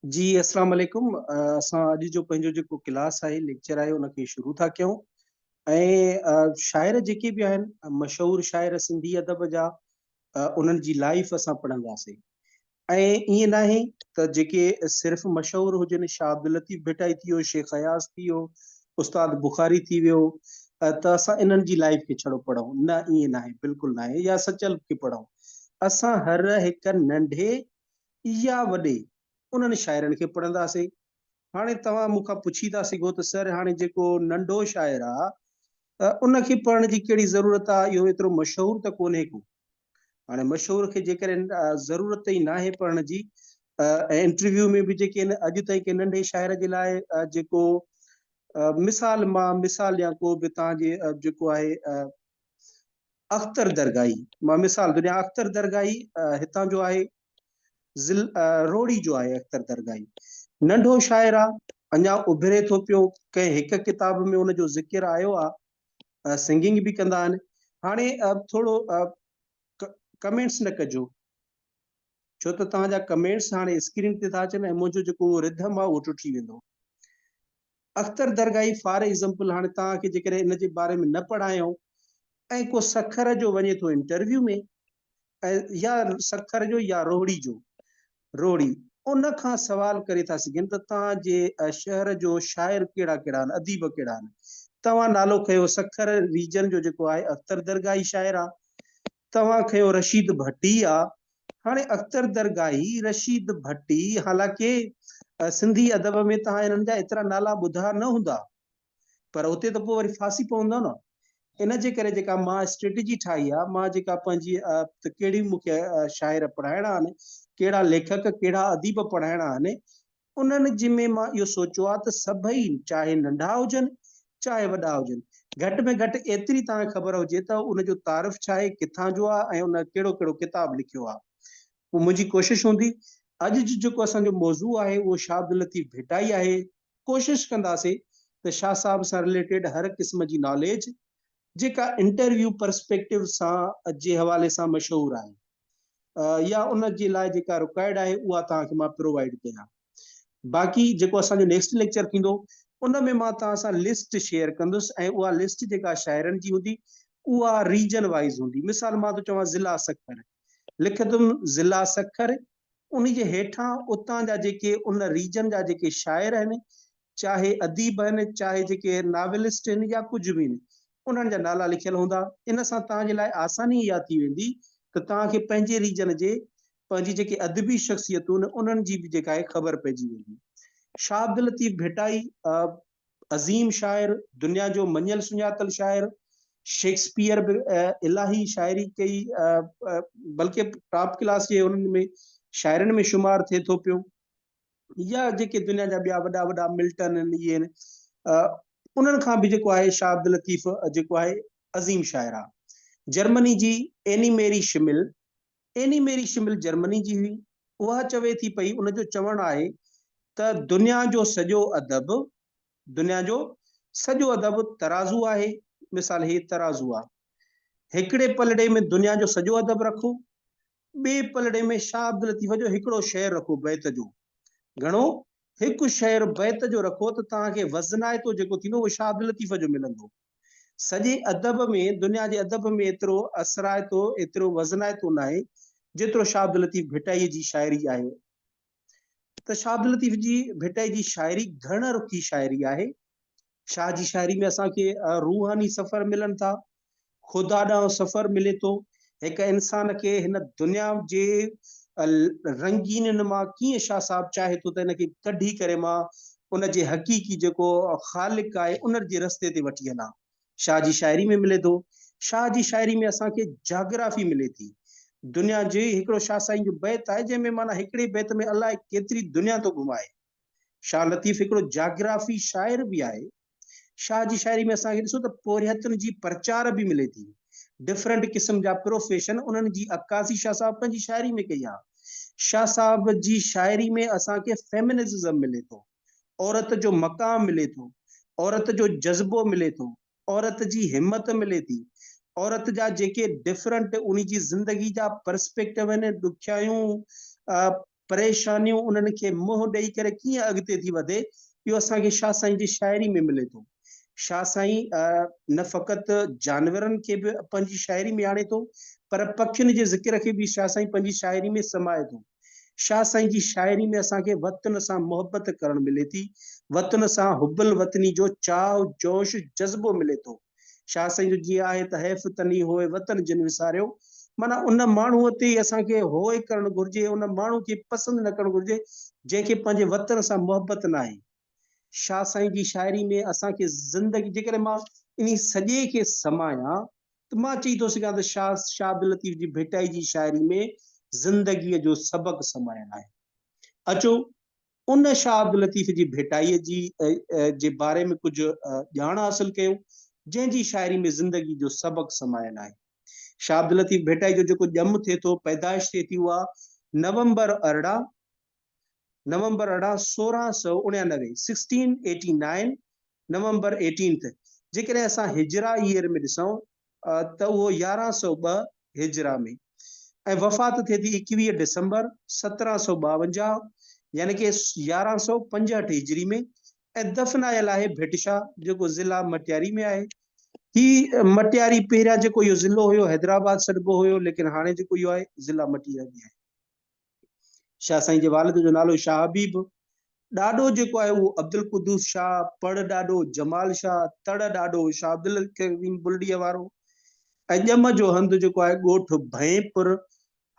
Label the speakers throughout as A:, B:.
A: جي اسلام عليڪم اسان اڄ جو پنهنجو جيڪو ڪلاس آهي ليڪچر آهي ان کي شروع ٿا ڪيون ۽ شاعر جيڪي به آهن مشهور شاعر سنڌي ادب جا انهن جي لائف اسان پڙهنداسين ۽ ائين ناهي ته جيڪي صرف مشهور هجن شاهه عبداللطيف ڀٽائي ٿي ويو شيخ اياز ٿي ويو استاد بخاري ٿي ويو ته اسان انهن جي لائف کي ڇڙو پڙهون نه ائين ناهي بلڪل ناهي يا سچل کي پڙهون اسان هر هڪ ننڍي يا وڏي انهن شاعرن کي پڙهنداسين. هاڻي توهان مون کان پڇي ٿا سگهو ته سر هاڻي جيڪو ننڍو شاعر آ ان کي پڙهڻ جي ڪهڙي ضرورت آ اهو ايترو مشهور ته ڪونهي ڪو. هاڻي مشهور کي جيڪڏهن ضرورت ئي ناهي پڙهڻ جي ۽ انٽرويو ۾ به جيڪي آهن اڄ تائين ڪنهن ننڍي شاعر جي لاء جيڪو مثال مان مثال ڏيان ڪو به توهان جي جيڪو آهي اختر درگاهي، مان مثال ٿو ڏيان اختر درگاهي هتان جو آهي ضلع روهڙي جو آهي اختر درگاهي ننڍو شاعر آ اڃا اڀري ٿو پيو ڪنهن هڪ ڪتاب ۾ ان جو ذڪر آيو آ سنگنگ به ڪندا آهن هاڻي ٿورو ڪمينٽس نه ڪجو ڇو ته توهان جا ڪمينٽس هاڻي اسڪرين تي ٿا اچن ۽ منهنجو جيڪو رڌم آ اهو ٽٽي ويندو. اختر درگاهي فار ايگزمپل هاڻي توهان کي جيڪڏهن ان جي باري ۾ نه پڙهايائون ۽ ڪو سکر جو وڃي ٿو انٽرويو ۾ ۽ يا سکر جو يا روهڙي جو روهڙي ان کان سوال ڪري ٿا سگهن ته توهان جي شهر جو شاعر ڪهڙا ڪهڙا آهن اديب ڪهڙا آهن توهان نالو کنيو سکر ريجن جو جيڪو آهي اختر درگاهي شاعر آهي توهان کنيو رشيد ڀٽي آ. هاڻي اختر درگاهي، رشيد ڀٽي، حالانڪه سنڌي ادب ۾ توهان انهن جا ايترا نالا ٻڌا نه هوندا پر اتي ته پوء وري ڦاسي پوندؤ نه. ان جي ڪري جيڪا مان اسٽريٽجي ٺاهي آ، مان جيڪا پنهنجي ته ڪهڙي مون کي شاعر پڙهائڻا آهن، ڪهڙا ليکڪ، ڪهڙا اديب پڙهائڻا آهن، انهن جي ۾ مان اهو سوچيو آهي ته سڀئي چاهي ننڍا هجن چاهي وڏا هجن گهٽ ۾ گهٽ ايتري توهان کي خبر هجي ته ان جو تعارف ڇا آهي، ڪٿان جو آهي ۽ ان ڪهڙو ڪهڙو ڪتاب لکيو آهي. پوء منهنجي ڪوشش هوندي اڄ جو جيڪو اسان جو موضوع آهي اهو شاهه عبداللطيف ڀٽائي آهي. ڪوشش ڪنداسين ته شاهه صاحب سان رليٽيڊ هر قسم جي ناليج جيڪا انٽرويو پرسپيڪٽو سان جي حوالي سان مشهور آهي. يا ان جي لاء جيڪا رڪوائرڊ آهي اها توهان کي مان پرووائيڊ ڪيان باقي جيڪو اسان جو نيڪسٽ ليڪچر ٿيندو ان ۾ مان توهان سان لسٽ شيئر ڪندس ۽ اها لسٽ جيڪا شاعرن جي هوندي اها ريجن وائيز هوندي مثال مان ٿو چوان ضلع سکر لکندم ضلع سکر ان جي هيٺان اتان جا جيڪي ان ريجن جا جيڪي شاعر آهن چاهي اديب آهن، چاهي جيڪي ناولسٽ آهن يا ڪجهه به آهن، انهن جا نالا لکيل هوندا. ان سان توهان جي لاء آساني اها ٿي ويندي ته توهان کي پنهنجي ريجن جي پنهنجي جيڪي ادبي شخصيتون آهن، انهن جي به جيڪا آهي خبر پئجي ويندي. شاهه عبداللطيف ڀٽائي عظيم شاعر، دنيا جو مڃيل سڃاتل شاعر، شيڪسپيئر به الاهي شاعري ڪئي، بلڪه ٽاپ ڪلاس جي انهن ۾ شاعرن ۾ شمار ٿئي ٿو پيو. يا جيڪي دنيا جا ٻيا وڏا وڏا ملٽن آهن اهي آهن انهن کان به جيڪو آهي شاهه عبداللطيف جيڪو آهي عظيم شاعر آهي. جرمني جي Anne Marie Schimmel, Anne Marie Schimmel Germany جي هئي، اها چوي ٿي پئي ان جو چوڻ آهي ته دنيا جو سڄو ادب دنيا جو سڄو ادب ترازو آهي، مثال هي ترازو آهي هڪڙي پلڙي ۾ دنيا جو سڄو ادب رکو ٻئي پلڙي ۾ شاهه عبداللطيف جو هڪڙو شعر رکو بيت جو. گهڻو؟ هڪ شعر بيت جو رکو ته توهان کي وزنائتو جيڪو ٿيندو اهو شاهه عبداللطيف جو ملندو. سڄي ادب ۾ دنيا جي ادب ۾ ايترو اثرائتو، ايترو وزنائتو ناهي جيترو شاهه عبداللطيف ڀٽائيء جي شاعري آهي. ته شاهه عبداللطيف جي ڀٽائي جي شاعري گهڻ رخي شاعري آهي. شاهه جي شاعري ۾ اسان کي روحاني سفر ملن ٿا، خدا ڏانهن سفر ملي ٿو، هڪ انسان کي هن دنيا جي رنگينين مان ڪيئن شاهه صاحب چاهي ٿو ته ان کي ڪڍي ڪري مان ان جي حقيقي جيڪو خالق آهي ان جي رستي تي وٺي هلان. شاهه جي شاعري ۾ ملي ٿو. شاهه جي شاعري ۾ اسان کي جاگرافي ملي ٿي. دنيا جي هڪڙو شاهه سائين جو بيت آهي جنهن ۾ معنيٰ هڪڙي بيت ۾ الائي ڪيتري دنيا ٿو گهمائي. شاهه لطيف هڪڙو جاگرافي شاعر به آهي. شاهه جي شاعري ۾ اسان کي ڏسو ته پورهيتن جي پرچار به ملي ٿي. ڊفرنٽ قسم جا پروفيشن انهن جي عڪاسي شاهه صاحب پنهنجي شاعري ۾ ڪئي آهي. شاهه صاحب جي شاعري ۾ اسان کي فيمنزم ملي ٿو. عورت جو مقام ملي ٿو، عورت جو جذبو ملي ٿو، عورت جي همت ملي ٿي، عورت جا جيڪي ڊفرنٽ انهي جي زندگي جا پرسپيڪٽو آهن، ڏکيائيون، پريشانيون انهن کي منهن ڏئي ڪري ڪيئن اڳتي ٿي وڌي، اهو اسان کي شاهه سائين جي شاعري ۾ ملي ٿو. شاهه سائين نه فقط جانورن کي به پنهنجي شاعري ۾ آڻي ٿو، پر پکين جي ذڪر کي به شاهه سائين پنهنجي شاعري ۾ سمائي ٿو. شاهه سائين جي شاعري ۾ اسان کي وطن سان محبت ڪرڻ ملي ٿي، وطن سان حب الوطني جو چاهه، جوش، جذبو ملي ٿو. شاهه سائين جو جيئن آهي ته حيف تني هوء وطن جن وساريو معنيٰ ان ماڻهوء تي ئي اسان کي هوء ڪرڻ گهرجي، ان ماڻهو کي پسند نه ڪرڻ گهرجي، جنهن کي پنهنجي وطن سان محبت ناهي. شاهه سائين جي شاعري ۾ اسان کي زندگي جيڪڏهن مان انهي سڄي کي سمايان ته مان چئي ٿو سگهان ته شاهه شاهه عبداللطيف جي ڀٽائي جي شاعري ۾ زندگيء جو سبق سمايل آهي. اچو ان شاهه عبداللطيف جي ڀيٽائيء جي جي باري ۾ ڪجهه ڄاڻ حاصل ڪيون، جنهن جي شاعري ۾ زندگي جو سبق سمايل آهي. شاهه عبداللطيف ڀيٽائي جو جيڪو ڄم ٿئي ٿو، پيدائش ٿئي ٿي اها نومبر 18، نومبر 18، 1699، 1689، نومبر Eighteenth، جيڪڏهن اسان هجرا ييئر ۾ ڏسون ته اهو 1102 هجرا ۾ ۽ وفات ٿئي ٿي 21 ڊسمبر 1752 يعني ڪي 1165 هجري ۾ ۽ دفنايل آهي ڀٽ شاهه جيڪو ضلع مٽياري ۾ آهي. هي مٽياري پهريان جيڪو اهو ضلعو هيو حيدرآباد سڏبو هيو ليڪن هاڻي جيڪو اهو آهي ضلع مٽياري آهي. شاهه سائين جي والد جو نالو شاهه حبيب، ڏاڏو جيڪو آهي اهو عبدالقدوس شاهه، پڙ ڏاڏو جمال شاهه، تڙ ڏاڏو شاهه عبدالڪريم بلڙيء وارو ۽ ڄم جو هنڌ جيڪو آهي ڳوٺ ڀئينپور،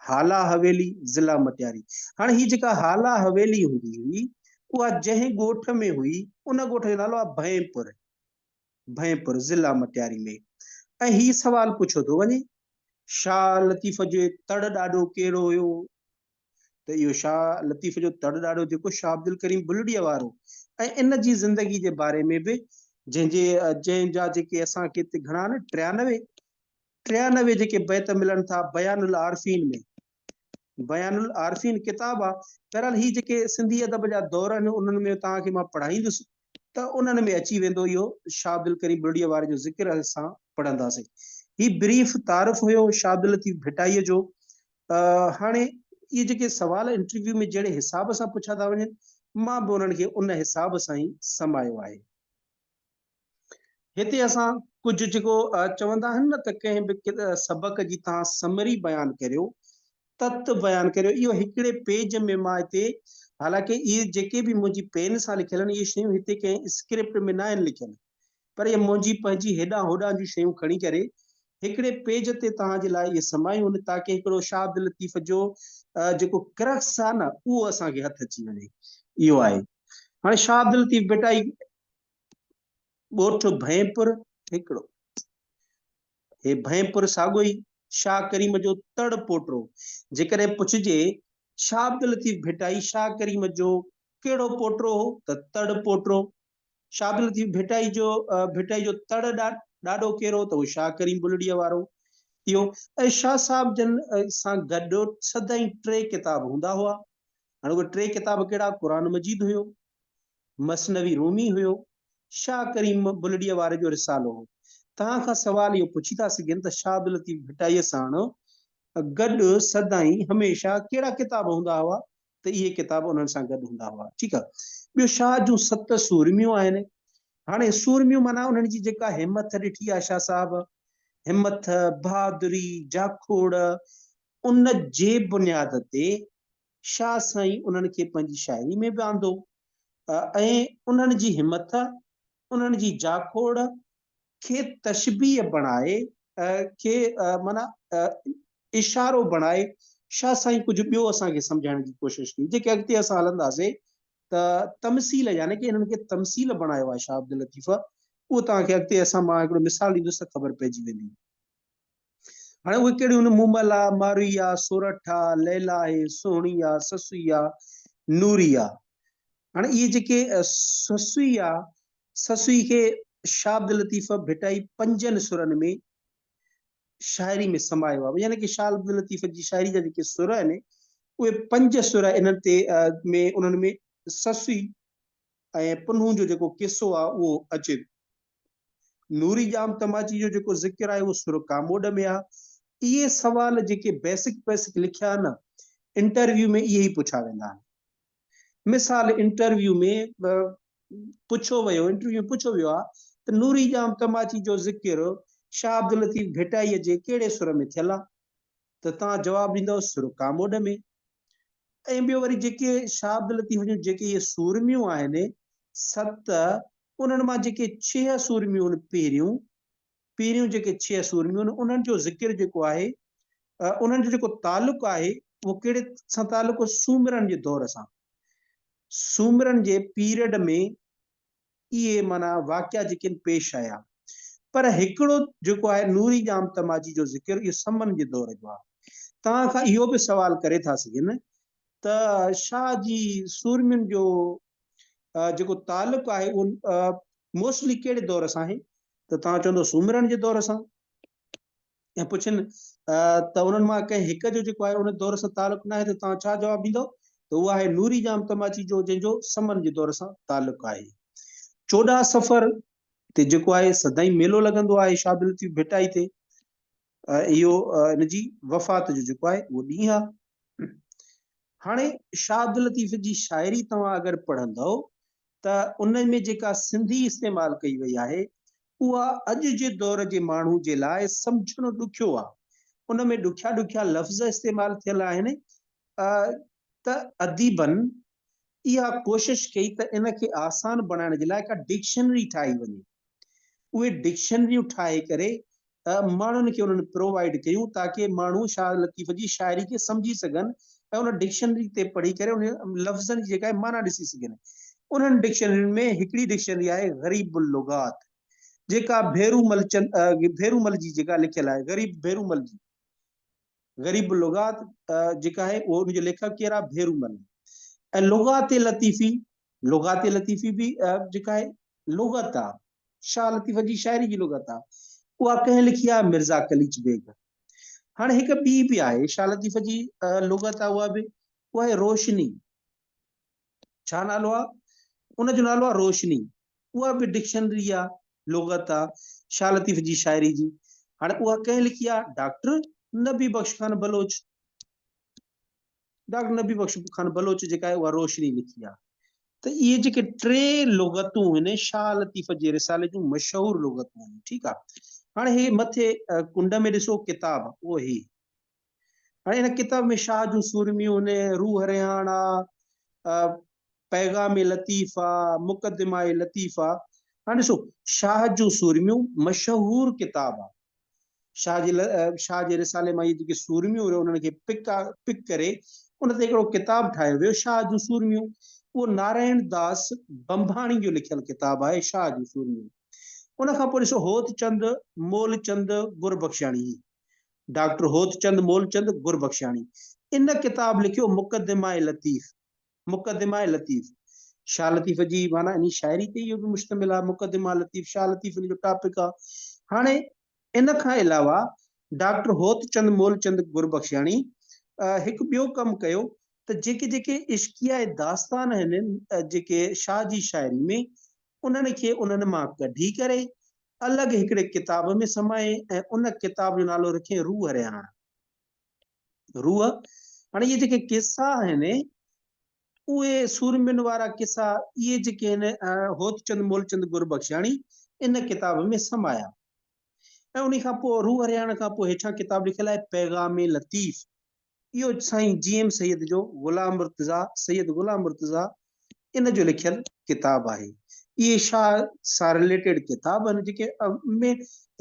A: هالا حويلي، ضلع مٽياري. هاڻي هي جيڪا هالا حويلي هوندي هئي اها جنهن ڳوٺ ۾ هئي ان ڳوٺ جو نالو آهي ڀئينپور، ڀئينپور، ضلع مٽياري ۾. ۽ هي سوال پڇيو ٿو وڃي شاهه لطيف جو تڙ ڏاڏو ڪهڙو هيو؟ ته اهو شاهه لطيف جو تڙ ڏاڏو جيڪو شاهه عبدالڪريم بلڙيء وارو ۽ ان جي زندگي جي باري ۾ به جنهن جي جنهن جا جيڪي اسان کي هتي گهڻا آهن 93 93 جيڪي بيت ملن ٿا بيان العارفين ۾ بيان العارفين ڪتاب آ. بهرحال هي جيڪي سنڌي ادب جا دور آهن انهن ۾ توهان کي مان پڙهائيندس ته انهن ۾ اچي ويندو اهو شاهه عبدالڪريم بلڙيء واري جو ذڪر اسان پڙهنداسين. هي بريف تعارف هيو شاهه عبداللطيف ڀٽائيء جو. هاڻي اهي جيڪي سوال انٽرويو ۾ جهڙي حساب سان پڇيا ٿا وڃن مان به انهن کي ان حساب سان ئي سمايو آهي. هتي اسان ڪجهه جيڪو چوندا آهن نه ته ڪنهن به سبق جي توهان سمري بيان ڪريو، تت بيان ڪريو، اهو هڪڙي پيج ۾ مان هتي حالانڪه اهي جيڪي به منهنجي پين سان لکيل آهن اهي شيون هتي ڪنهن اسڪرپٽ ۾ ناهن لکيل پر اهي منهنجي پنهنجي هيڏانهن هوڏانهن جون شيون کڻي ڪري هڪڙي پيج تي توهان جي لاء اهي سمايون آهن تاڪه هڪڙو شاهه عبداللطيف جو جيڪو ڪرڪس آهي نه اهو اسان کي هٿ اچي وڃي اهو آهي هاڻي شاهه عبداللطيف ڀٽائي ڳوٺ ڀئينپور هڪڙو. هي ڀئينپور ساڳيو ئي شاهه ڪريم جو تڙ پوٽو. جيڪڏهن پڇجي شاهه عبداللطيف ڀٽائي شاهه ڪريم جو ڪهڙو پوٽو هو ته تڙ پوٽو. شاهه عبداللطيف ڀٽائي جو ڀٽائي جو تڙ ڏاڏو ڪير هو ته اهو شاهه ڪريم بلڙيء وارو. اهو ۽ شاهه صاحب جن سان گڏ سدائين ٽي ڪتاب هوندا هئا. هاڻي اهي ٽي ڪتاب ڪهڙا؟ قرآن مجيد هيو، مثنوي رومي هيو، شاهه ڪريم بلڙيء واري جو رسالو هو. توهان کان سوال اهو پڇي ٿا سگهن ته شاهه عبداللطيف ڀٽائيء ساڻ گڏ سدائين، هميشه، ڪهڙا ڪتاب هوندا هئا ته اهي ڪتاب انهن سان گڏ هوندا هئا. ٺيڪ آهي. ٻيو شاهه جون ست سورميون آهن. هاڻي سورميون معنيٰ انهن جي جيڪا همٿ ڏٺي آهي شاهه صاحب، همٿ، بهادري، جاکوڙ، ان جي بنياد تي شاهه سائين انهن کي پنهنجي شاعري ۾ به آندو ۽ انهن جي همٿ، انهن جي جاکوڙ کي تشبيهه بڻائي کي معنيٰ اشارو بڻائي شاهه سائين ڪجهه ٻيو اسان کي سمجهائڻ جي ڪوشش ڪئي جيڪي اڳتي اسان هلنداسين ته تمثيل يعني ڪي انهن کي تمثيل بڻايو آهي شاهه عبداللطيف اهو توهان کي اڳتي اسان مان هڪڙو مثال ڏيندس ته خبر پئجي ويندي. هاڻي اهي ڪهڙيون آهن؟ مومل آ، ماروئي آ، سورٺ آ، ليلا آهي، سهڻي آ، سسئي آ، نوري آ. هاڻي اهي جيڪي سسئي آ، سسئي کي شاهه عبداللطيف ڀٽائي پنجن سرن ۾ شاعري ۾ سمايو آ. يعني ڪي شاهه عبداللطيف جي شاعري جا جيڪي سر آهن، اهي پنج سر انهن تي ۾ انهن ۾ سسئي ۽ پنهون جو جيڪو قصو آ، اهو اچي ٿو. نوري ڄام تماچي جو جيڪو ذڪر آهي اهو سر ڪاموڏ ۾ آهي. اهي سوال جيڪي بيسڪ بيسڪ لکيا آهن نه انٽرويو ۾ اهي ئي پڇا ويندا آهن. مثال انٽرويو ۾ پڇو ويو انٽرويو ۾ پڇو ويو آهي ته نوري ڄام تماچي جو ذڪر شاهه عبداللطيف ڀٽائيء جي ڪهڙي سر ۾ ٿيل آهي ته توهان جواب ڏيندؤ سر ڪاموڏ ۾. ۽ ٻيو وري جيڪي شاهه عبداللطيف جون جيڪي اهي سورميون آهن ست انهن مان جيڪي ڇهه سورميون آهن پهريون پهريون جيڪي ڇهه سورميون آهن انهن جو ذڪر جيڪو آهي انهن جو جيڪو تعلق آهي اهو ڪهڙي سان تعلق سومرن جي دور سان سومرن جي پيريڊ ۾ اهي معنيٰ واقعا جيڪي آهن پيش آيا پر هڪڙو جيڪو آهي نوري ڄام تماچي جو ذڪر اهو سمن جي دور جو آهي توهان کان اهو به سوال ڪري ٿا سگهن ته شاهه جي سورمين جو جيڪو تعلق آهي اهو موسٽلي ڪهڙي دور سان آهي ته توهان چوندو سومرن جي دور سان ۽ پڇن ته انهن مان ڪنهن هڪ جو جيڪو آهي ان دور سان تعلق ناهي ته توهان ڇا جواب ڏيندو ته اهو آهي نوري ڄام تماچي جو جنهن جو سمن جي دور سان تعلق آهي. 14 صفر تي جيڪو آهي سدائين ميلو لڳندو آهي شاهه عبداللطيف ڀٽائي تي اهو ان جي وفات جو جيڪو آهي اهو ڏينهن آهي. هاڻي شاهه عبداللطيف جي شاعري توهان اگر پڙهندؤ ته ان ۾ جيڪا سنڌي استعمال ڪئي وئي آهي اها اڄ جي دور جي ماڻهو جي لاء سمجهڻ ڏکيو آهي. ان ۾ ڏکيا ڏکيا لفظ استعمال ٿيل آهن ته اديبن اها ڪوشش ڪئي ته ان کي آسان بڻائڻ جي لاء ڪا ڊڪشنري ٺاهي وڃي. اهي ڊڪشنريون ٺاهي ڪري ماڻهن کي انهن پرووائيڊ ڪيون تاڪه ماڻهو شاهه لطيف جي شاعري کي سمجهي سگهن ۽ ان ڊڪشنري تي پڙهي ڪري ان لفظن جي جيڪا معنيٰ ڏسي سگهن. انهن ڊڪشنرين ۾ هڪڙي ڊڪشنري آهي غريب اللغات جيڪا ڀيرومل چند ڀيرومل جي جيڪا لکيل آهي غريب ڀيرومل جي. غريب اللغات جيڪا آهي اهو ان جو ليکڪ ڪير آهي ڀيرومل ۽ لغات لطيفي لغات لطيفي به جيڪا آهي لغت آهي شاهه لطيف جي شاعري جي لغت آهي اها ڪنهن لکي آهي مرزا قليچ بيگ هاڻي هڪ ٻي به آهي شاهه لطيف جي لغت آهي اها به اها آهي روشني ڇا نالو آ؟ ان جو نالو آ روشني. اها به ڊڪشنري آ، لغت آ، شاهه لطيف جي شاعري جي. هاڻي اها ڪنهن لکي آ؟ ڊاڪٽر نبي بخش خان بلوچ. ڊاڪٽر نبي بخش خان بلوچ جيڪا آهي اها روشني لکي آ. ته اهي جيڪي ٽي لغتون هن شاهه لطيف جي رسالي جون مشهور لغتون آهن. ٺيڪ آ. هاڻي هي مٿي ڪنڊ ۾ ڏسو ڪتاب اهو هي. هاڻي ان ڪتاب ۾ شاهه جون سورميون، روح رهاڻ آ، پيغام لطيف آ، مقدمه لطيف آ. هاڻي ڏسو شاهه جون سورميون مشهور ڪتاب آ. شاهه جي شاهه جي رسالي مان اهي جيڪي سورميون هيون انهن کي پڪ پڪ ڪري ان تي هڪڙو ڪتاب ٺاهيو ويو شاهه جون سورميون. اهو نارائڻ داس بنڀاڻي جو لکيل ڪتاب آهي شاهه جون سورميون. ان کان پوء ڏسو هوتچند مولچند گربخشاڻي هي ڊاڪٽر هوتچند مولچند گربخشاڻي ان ڪتاب لکيو مقدمه لطيف، مقدمه لطيف، شاهه لطيف جي معنيٰ انهي شاعري تي اهو به مشتمل آهي مقدمه لطيف شاهه لطيف ان جو ٽاپڪ آهي. هاڻي ان کان علاوه ڊاڪٽر هوتچند مولچند گربخشاڻي هڪ ٻيو ڪم ڪيو ته جيڪي جيڪي عشقيه داستان آهن جيڪي شاهه جي شاعري ۾ انهن کي انهن مان ڪڍي ڪري الڳ هڪڙي ڪتاب ۾ سمائي ۽ ان ڪتاب جو نالو رکين روح رهاڻ. روح، هاڻي اهي جيڪي قصا آهن، اهي سورمين وارا قصا، اهي جيڪي آهن هوتچند مولچند گربخشاڻي ان ڪتاب ۾ سمايا. ۽ انهي کان پوء روح رهاڻ کان پوء هيٺان ڪتاب لکيل آهي پيغام لطيف. اهو سائين جي ايم سيد جو غلام مرتضيٰ، سيد غلام مرتضيٰ، ان جو لکيل ڪتاب آهي. اهي شاهه سان رليٽيڊ ڪتاب آهن جيڪي ۾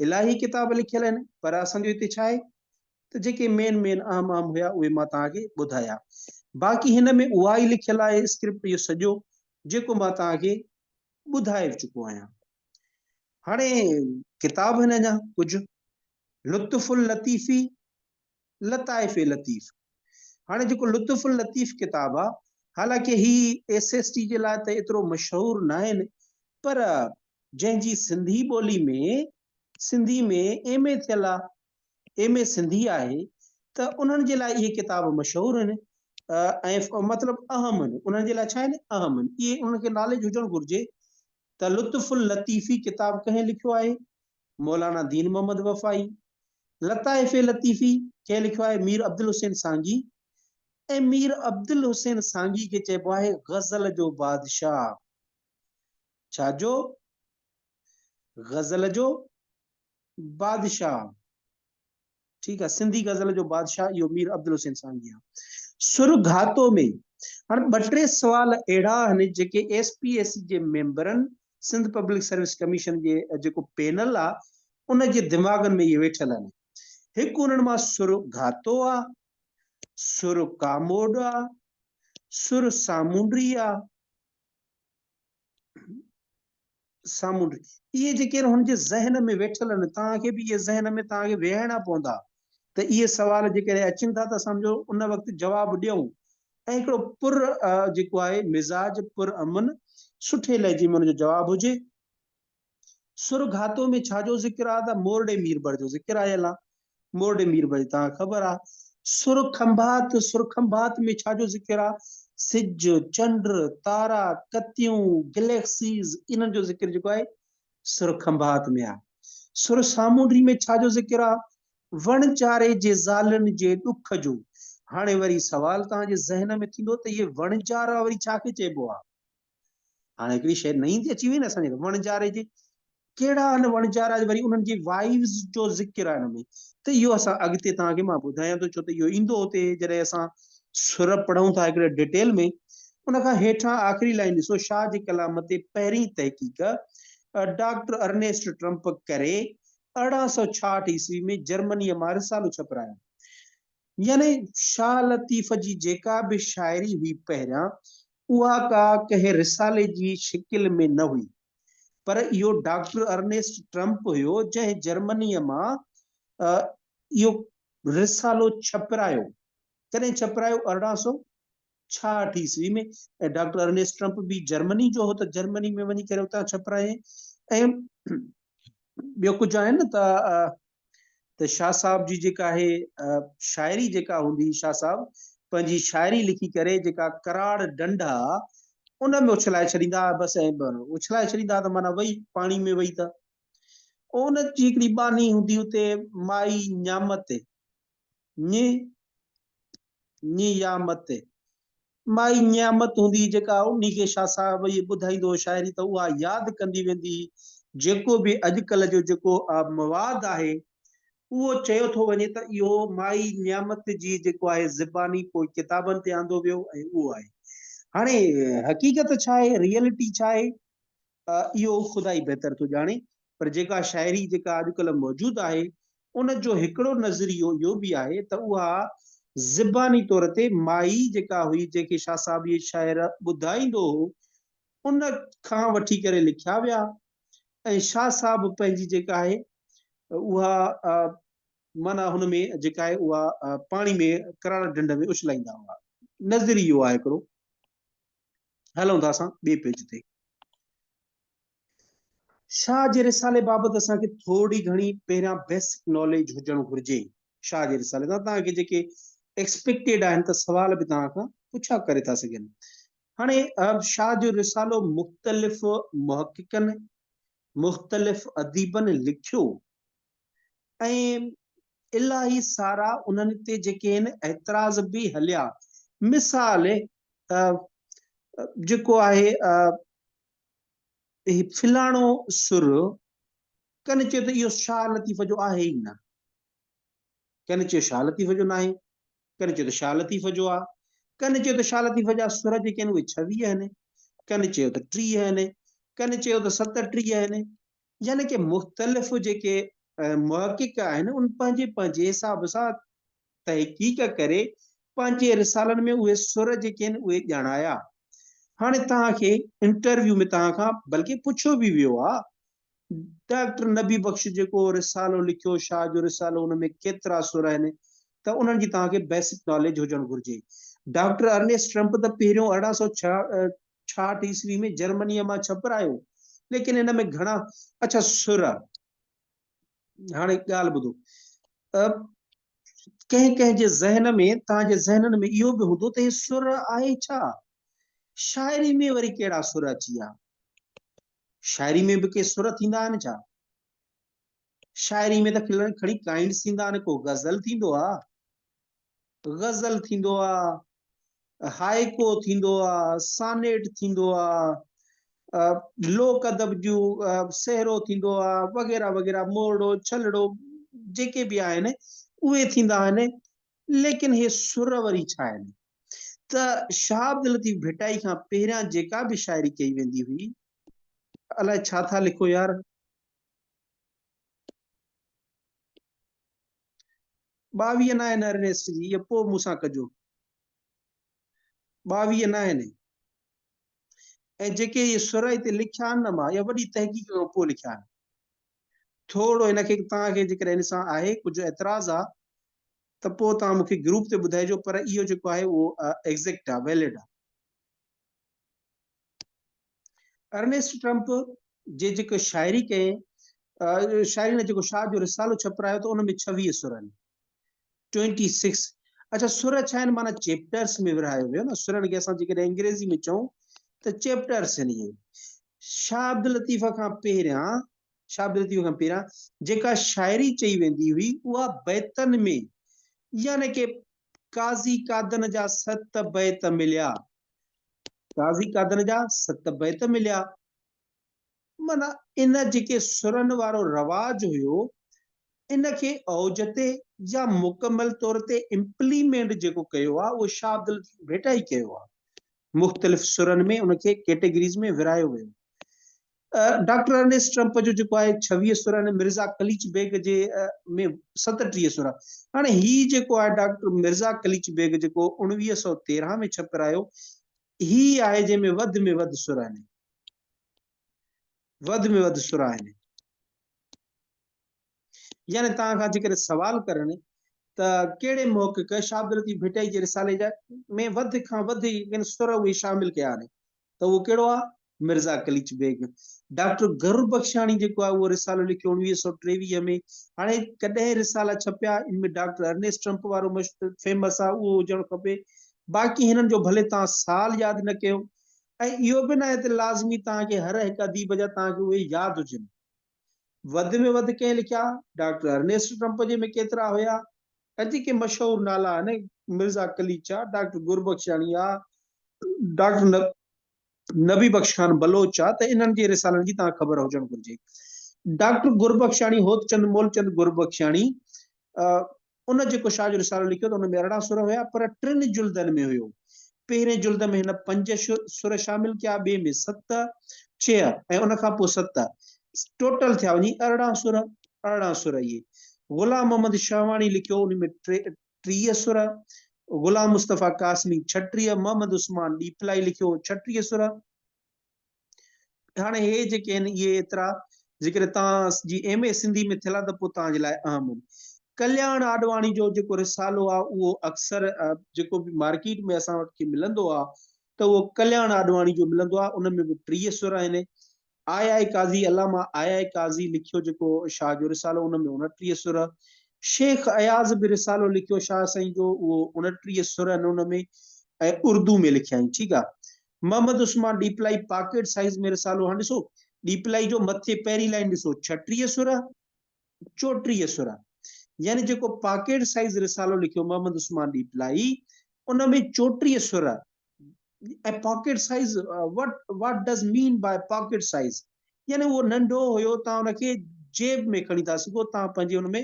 A: الاهي ڪتاب لکيل آهن پر اسان جو هتي ڇا آهي ته جيڪي مين مين اهم اهم هيا اهي مان توهان کي ٻڌايا. باقي هن ۾ اها ئي لکيل آهي اسڪرپٽ اهو سڄو جيڪو مان توهان کي ٻڌائي چڪو آهيان. هاڻي ڪتاب آهن اڃا ڪجهه لطف اللطيفي لطائف لطيف، هاڻي جيڪو لطف اللطيف ڪتاب آ، حالانڪه هي ايس ايس ٽي جي لاء ته ايترو مشهور ناهن پر جنهن جي سنڌي ٻولي ۾ سنڌي ۾ ايم اي ٿيل آ، ايم اي سنڌي آهي ته انهن جي لاء اهي ڪتاب مشهور آهن ۽ مطلب اهم آهن، انهن جي لاء ڇا آهن اهم آهن، اهي انهن کي ناليج هجڻ گهرجي ته لطف اللطيفي ڪتاب ڪنهن لکيو آهي؟ مولانا دين محمد وفائي، لطائف لطيفي ڪنهن لکيو آهي؟ مير عبدالحسين سانگي ۽ مير عبدالحسين سانگي کي چئبو آهي غزل جو بادشاهه. ڇا جو؟ غزل جو بادشاهه. ٺيڪ آ، سنڌي غزل جو بادشاهه اهو مير عبدالحسين سانگي آ. سر گهاتو ۾ هاڻ ٻه ٽي سوال اهڙا آهن جيڪي ايس پي ايس سي جي ميمبرن، سنڌ پبلڪ سروس ڪميشن جي جيڪو پينل آ ان جي دماغن ۾ اهي ويٺل آهن. هڪ انهن مان سر گهاتو آ، سر ڪاموڏ آ، سر سامونڊي آ، سامونڊ اهي جيڪي آهن هن جي ذهن ۾ ويٺل آهن توهان کي به اهي ذهن ۾ توهان کي ويهائڻا پوندا ته اهي سوال جيڪڏهن اچن ٿا ته اسان جو ان وقت جواب ڏيون ۽ هڪڙو پر جيڪو آهي مزاج پر امن سٺي لهجي ۾ ان جو جواب هجي. سر گهاتو ۾ ڇا جو ذڪر آ ته مورڙي ميربر جو ذڪر آيل آ. مورڙي ميربر جي توهان کي خبر آ. سر کنڀات، سر کنڀات ۾ ڇا جو ذڪر آ؟ سج، چنڊ، تارا، ڪتيون، گليڪسيز، انهن جو ذڪر جيڪو آهي سر کنڀات ۾ آ. سر سامونڊي ۾ ڇا جو ذڪر آ؟ وڻجاري جي زالن جي ڏک جو. هاڻي وري سوال توهان جي ذهن ۾ ٿيندو ته اهي وڻجارا وري ڇا کي چئبو آ؟ هاڻي هڪڙي شيء نئين ٿي اچي وئي نه اسان جي وڻجاري جي ڪهڙا آهن وڻجارا وري انهن جي وائيوز جو ذڪر آهي هن ۾ ته اهو اسان اڳتي توهان کي مان ٻڌايان ٿو ڇو ته اهو ايندو هتي جڏهن اسان سر پڙهون ٿا هڪڙي ڊيٽيل ۾ ان کان هيٺان آخري لائن ڏسو شاهه جي ڪلام تي پهرين تحقيق ڊاڪٽر ارنيسٽ ٽرمپ ڪري 1866 عيسوي ۾ جرمنيء مان رسالو ڇپرايو. يعني شاهه لطيف جي جيڪا به شاعري هئي پهريان اها ڪا ڪنهن رسالي جي شڪل ۾ نه هئي پر اهو ڊاڪٽر ارنيسٽ ٽرمپ هيو جنهن جرمنيء مان اهو رسالو ڇپرايو. ڪڏهن ڇپرايو؟ 1866 عيسوي ۾ ۽ ڊاڪٽر ارنيسٽ ٽرمپ به جرمني جو هو ته جرمني ۾ وڃي ڪري اتان ڇپرايائين ۽ ٻيو ڪجهه آهي نه ته ته شاهه صاحب جي جيڪا آهي شاعري جيڪا هوندي هئي شاهه صاحب پنهنجي شاعري لکي ڪري جيڪا ڪراڙ ڍنڍ آ ان ۾ اڇلائي ڇڏيندا هئا بس ۽ اڇلائي ڇڏيندا هئا ته معنيٰ وئي پاڻي ۾ وئي ته ان جي هڪڙي ٻانهي هوندي اتي مائي نيامت ڃ نيامت مائي نيامت هوندي هئي جيڪا انهي کي شاهه صاحب اهي ٻڌائيندو هو شاعري ته اها ياد ڪندي ويندي هئي. جيڪو به اڄڪلهه جو جيڪو مواد آهي اهو چيو ٿو وڃي ته اهو مائي نيامت جي جيڪو آهي زباني پوء ڪتابن تي آندو ويو ۽ اهو آهي. هاڻي حقيقت ڇا آهي ريئلٽي ڇا آهي اهو خدا ئي بهتر ٿو ڄاڻي پر جيڪا شاعري جيڪا اڄڪلهه موجود آهي ان جو هڪڙو نظريو اهو به آهي ته اها زباني طور تي مائي جيڪا هئي جنهن کي شاهه صاحب اهي شعر ٻڌائيندو هو ان کان وٺي ڪري لکيا ويا ۽ شاهه صاحب پنهنجي جيڪا آهي اها معنيٰ هن ۾ جيڪا آهي اها پاڻي ۾ ڪراڙ ڍنڍ ۾ اڇلائيندا هئا. نظريو آهي هڪڙو. هلون ٿا اسان ٻئي پيج تي. شاهه جي رسالي بابت اسان کي ٿوري گهڻي پهريان بيسڪ ناليج هجڻ گهرجي. شاهه جي رسالي تان توهان کي جيڪي ايڪسپيڪٽيڊ آهن ته سوال به توهان کان پڇا ڪري ٿا سگهن. هاڻي شاهه جو رسالو مختلف محققن، مختلف اديبن لکيو ۽ الاهي سارا انهن تي جيڪي آهن اعتراض به هليا. مثال جيڪو آهي هي فلاڻو سر ڪن چيو ته اهو شاهه لطيف جو آهي ئي نه، ڪن چيو شاهه لطيف جو ناهي، ڪن چيو ته شاهه لطيف جو آ، ڪن چيو ته شاهه لطيف جا سر جيڪي آهن اهي 26 آهن، ڪن چيو ته 30 آهن، ڪن چيو ته 37 آهن، يعني ڪه مختلف جيڪي محقق آهن ان پنهنجي پنهنجي حساب سان تحقيق ڪري پنهنجي رسالن ۾ اهي سر جيڪي آهن اهي ڄاڻايا. هاڻي توهان کي انٽرويو ۾ توهان کان بلڪه پڇيو به ويو آ ڊاڪٽر نبي بخش جيڪو رسالو لکيو شاهه جو رسالو ان ۾ ڪيترا سر آهن ته انهن جي توهان کي بيسڪ ناليج هجڻ گهرجي. ڊاڪٽر ارنيسٽ ٽرمپ ته پهريون 1866 عيسوي ۾ جرمنيء مان ڇپرايو ليڪن ان ۾ گهڻا اڇا سر هاڻي ڳالهه ٻڌو ڪنهن ڪنهن جي ذهن ۾ توهان جي ذهنن ۾ اهو به هوندو ته هي سر آهي ڇا؟ شاعري ۾ وري ڪهڙا سر اچي ويا؟ شاعري ۾ به ڪي سر ٿيندا آهن ڇا؟ شاعري ۾ ته کڻي ڪائنڊس ٿيندا آهن، ڪو غزل ٿيندو آ، غزل ٿيندو آ، هائيڪو ٿيندو آ، سانيٽ ٿيندو آ، لوڪ ادب جون سهرو ٿيندو آ، وغيره وغيره، مورڙو، ڇلڙو جيڪي به آهن اهي ٿيندا آهن، ليڪن هي سر وري ڇا آهن؟ ته شاهه عبداللطيف ڀٽائي کان پهريان جيڪا به شاعري ڪئي ويندي هئي، الائي ڇا ٿا لکو يار. 22 ناهن ارنيسٽ جي، اهي پوء مون سان ڪجو. 22 ناهن ۽ جيڪي اهي سر هتي لکيا آهن نه مان اها وڏي تحقيق کان پوء لکيا آهن. ٿورو هن کي توهان کي جيڪڏهن هن سان آهي ڪجهه اعتراض آ ته پوء توهان مون کي گروپ تي ٻڌائجو پر اهو جيڪو آهي اهو ايگزيڪٽ آ ويلڊ آ. ارنيسٽ ٽرمپ جي جيڪو شاعري ڪئي شاعري نه جيڪو شاهه جو رسالو ڇپرايو ته ان ۾ 26 سر آهن 26 اڇا سر ڇا آهن معنيٰ چيپٽرس ۾ ورهايو ويو نه سرن کي اسان جيڪڏهن انگريزي ۾ چئون ته چيپٽرس آهن اهي شاهه عبداللطيف کان پهريان شاهه عبداللطيف کان پهريان جيڪا شاعري چئي ويندي هئي اها بيتن ۾ يعني ڪي قاضي قادن جا ست بيت مليا قاضي قادن جا ست بيت مليا. معنيٰ ان جيڪي سرن وارو رواج هيو ان کي اوج تي يا مڪمل طور تي امپليمينٽ جيڪو ڪيو آهي اهو شاهه عبداللطيف ڀٽائي ڪيو آهي. مختلف سرن ۾ ان کي ڪيٽيگريز ۾ ورهايو ويو. ڊاڪٽر ارنيسٽ ٽرمپ جو جيڪو آهي 26 سر آهن، مرزا قليچ بيگ جي ۾ 37 سر. هاڻي هي جيڪو آهي ڊاڪٽر مرزا قليچ بيگ جيڪو 1913 ۾ ڇپرايو، هي آهي جنهن ۾ وڌ ۾ وڌ سر آهن. وڌ ۾ وڌ سر آهن. يعني توهان کان جيڪڏهن سوال ڪرن ته ڪهڙي محقق شاهه عبداللطيف ڀٽائي جي رسالي جا ۾ وڌ کان وڌ يعني سر اهي شامل ڪيا آهن ته اهو ڪهڙو آهي؟ مرزا قليچ بيگ. ڊاڪٽر گربخشاڻي جيڪو آهي اهو رسالو لکيو 1923 ۾. هاڻي ڪڏهن رسالا ڇپيا ان ۾ ڊاڪٽر ارنيسٽ ٽرمپ وارو فيمس آهي اهو هجڻ کپي. باقي هنن جو ڀلي توهان سال ياد نه ڪيو ۽ اهو به ناهي ته لازمي توهان کي هر هڪ اديب جا توهان کي اهي ياد هجن. وڌ ۾ وڌ ڪنهن لکيا؟ ڊاڪٽر ارنيسٽ ٽرمپ جي ۾ ڪيترا هيا؟ ۽ جيڪي مشهور نالا آهن، مرزا قليچ آ، ڊاڪٽر گربخشاڻي آ، ڊاڪٽر نبي بخش خان بلوچ آ ته انهن جي رسالن جي توهان خبر هجڻ گهرجي. ڊاڪٽر گربخشاڻي هوتچند مولچند گربخشاڻي ان جيڪو شاهه جو رسالو لکيو ته ان ۾ 18 سر هيا پر ٽن جلدن ۾ هيو. پهرين جلد ۾ هن پنج سر شامل ڪيا، ٻئي ۾ ست، ڇهه ۽ ان کان پوء ست. ٽوٽل ٿيا وڃي 18 سر، 18 سر اهي. غلام محمد شاهواڻي لکيو ان ۾ 30 سر، غلام مصطفيٰ قاسمي 36، محمد عثمان ڏيپلائي لکيو 36 سر. هاڻي هي جيڪي آهن اهي ايترا جيڪڏهن توهان جي ايم اي سنڌي ۾ ٿيل آهي ته پوء توهان جي لاء اهم آهن. ڪلياڻ آڏواڻي جو جيڪو رسالو آهي اهو اڪثر جيڪو به مارڪيٽ ۾ اسان وٽ کي ملندو آهي ته اهو ڪلياڻ آڏواڻي جو ملندو آهي ان ۾ به 30 سر آهن. آء آء قاضي علامه آء آء قاضي لکيو جيڪو شاهه جو رسالو ان ۾ 29 سر. شيخ اياز به رسالو لکيو شاهه سائين جو اهو 29 سر آهن ان ۾ ۽ اردو ۾ لکيائين ٺيڪ آهي. محمد عثمان ڏيپلائي پاڪيٽ سائيز ۾ رسالو هاڻ ڏسو ڏيپلائي جو مٿي پهرين لائين ڏسو 36 سر 34 سر يعني جيڪو پاڪيٽ سائيز رسالو لکيو محمد عثمان ڏيپلائي ان ۾ 34 سر ۽ pocket size what what does mean by pocket size يعني اهو ننڍو هيو تان ان کي جيب ۾ کڻي ٿا سگهو تان پنهنجي ان ۾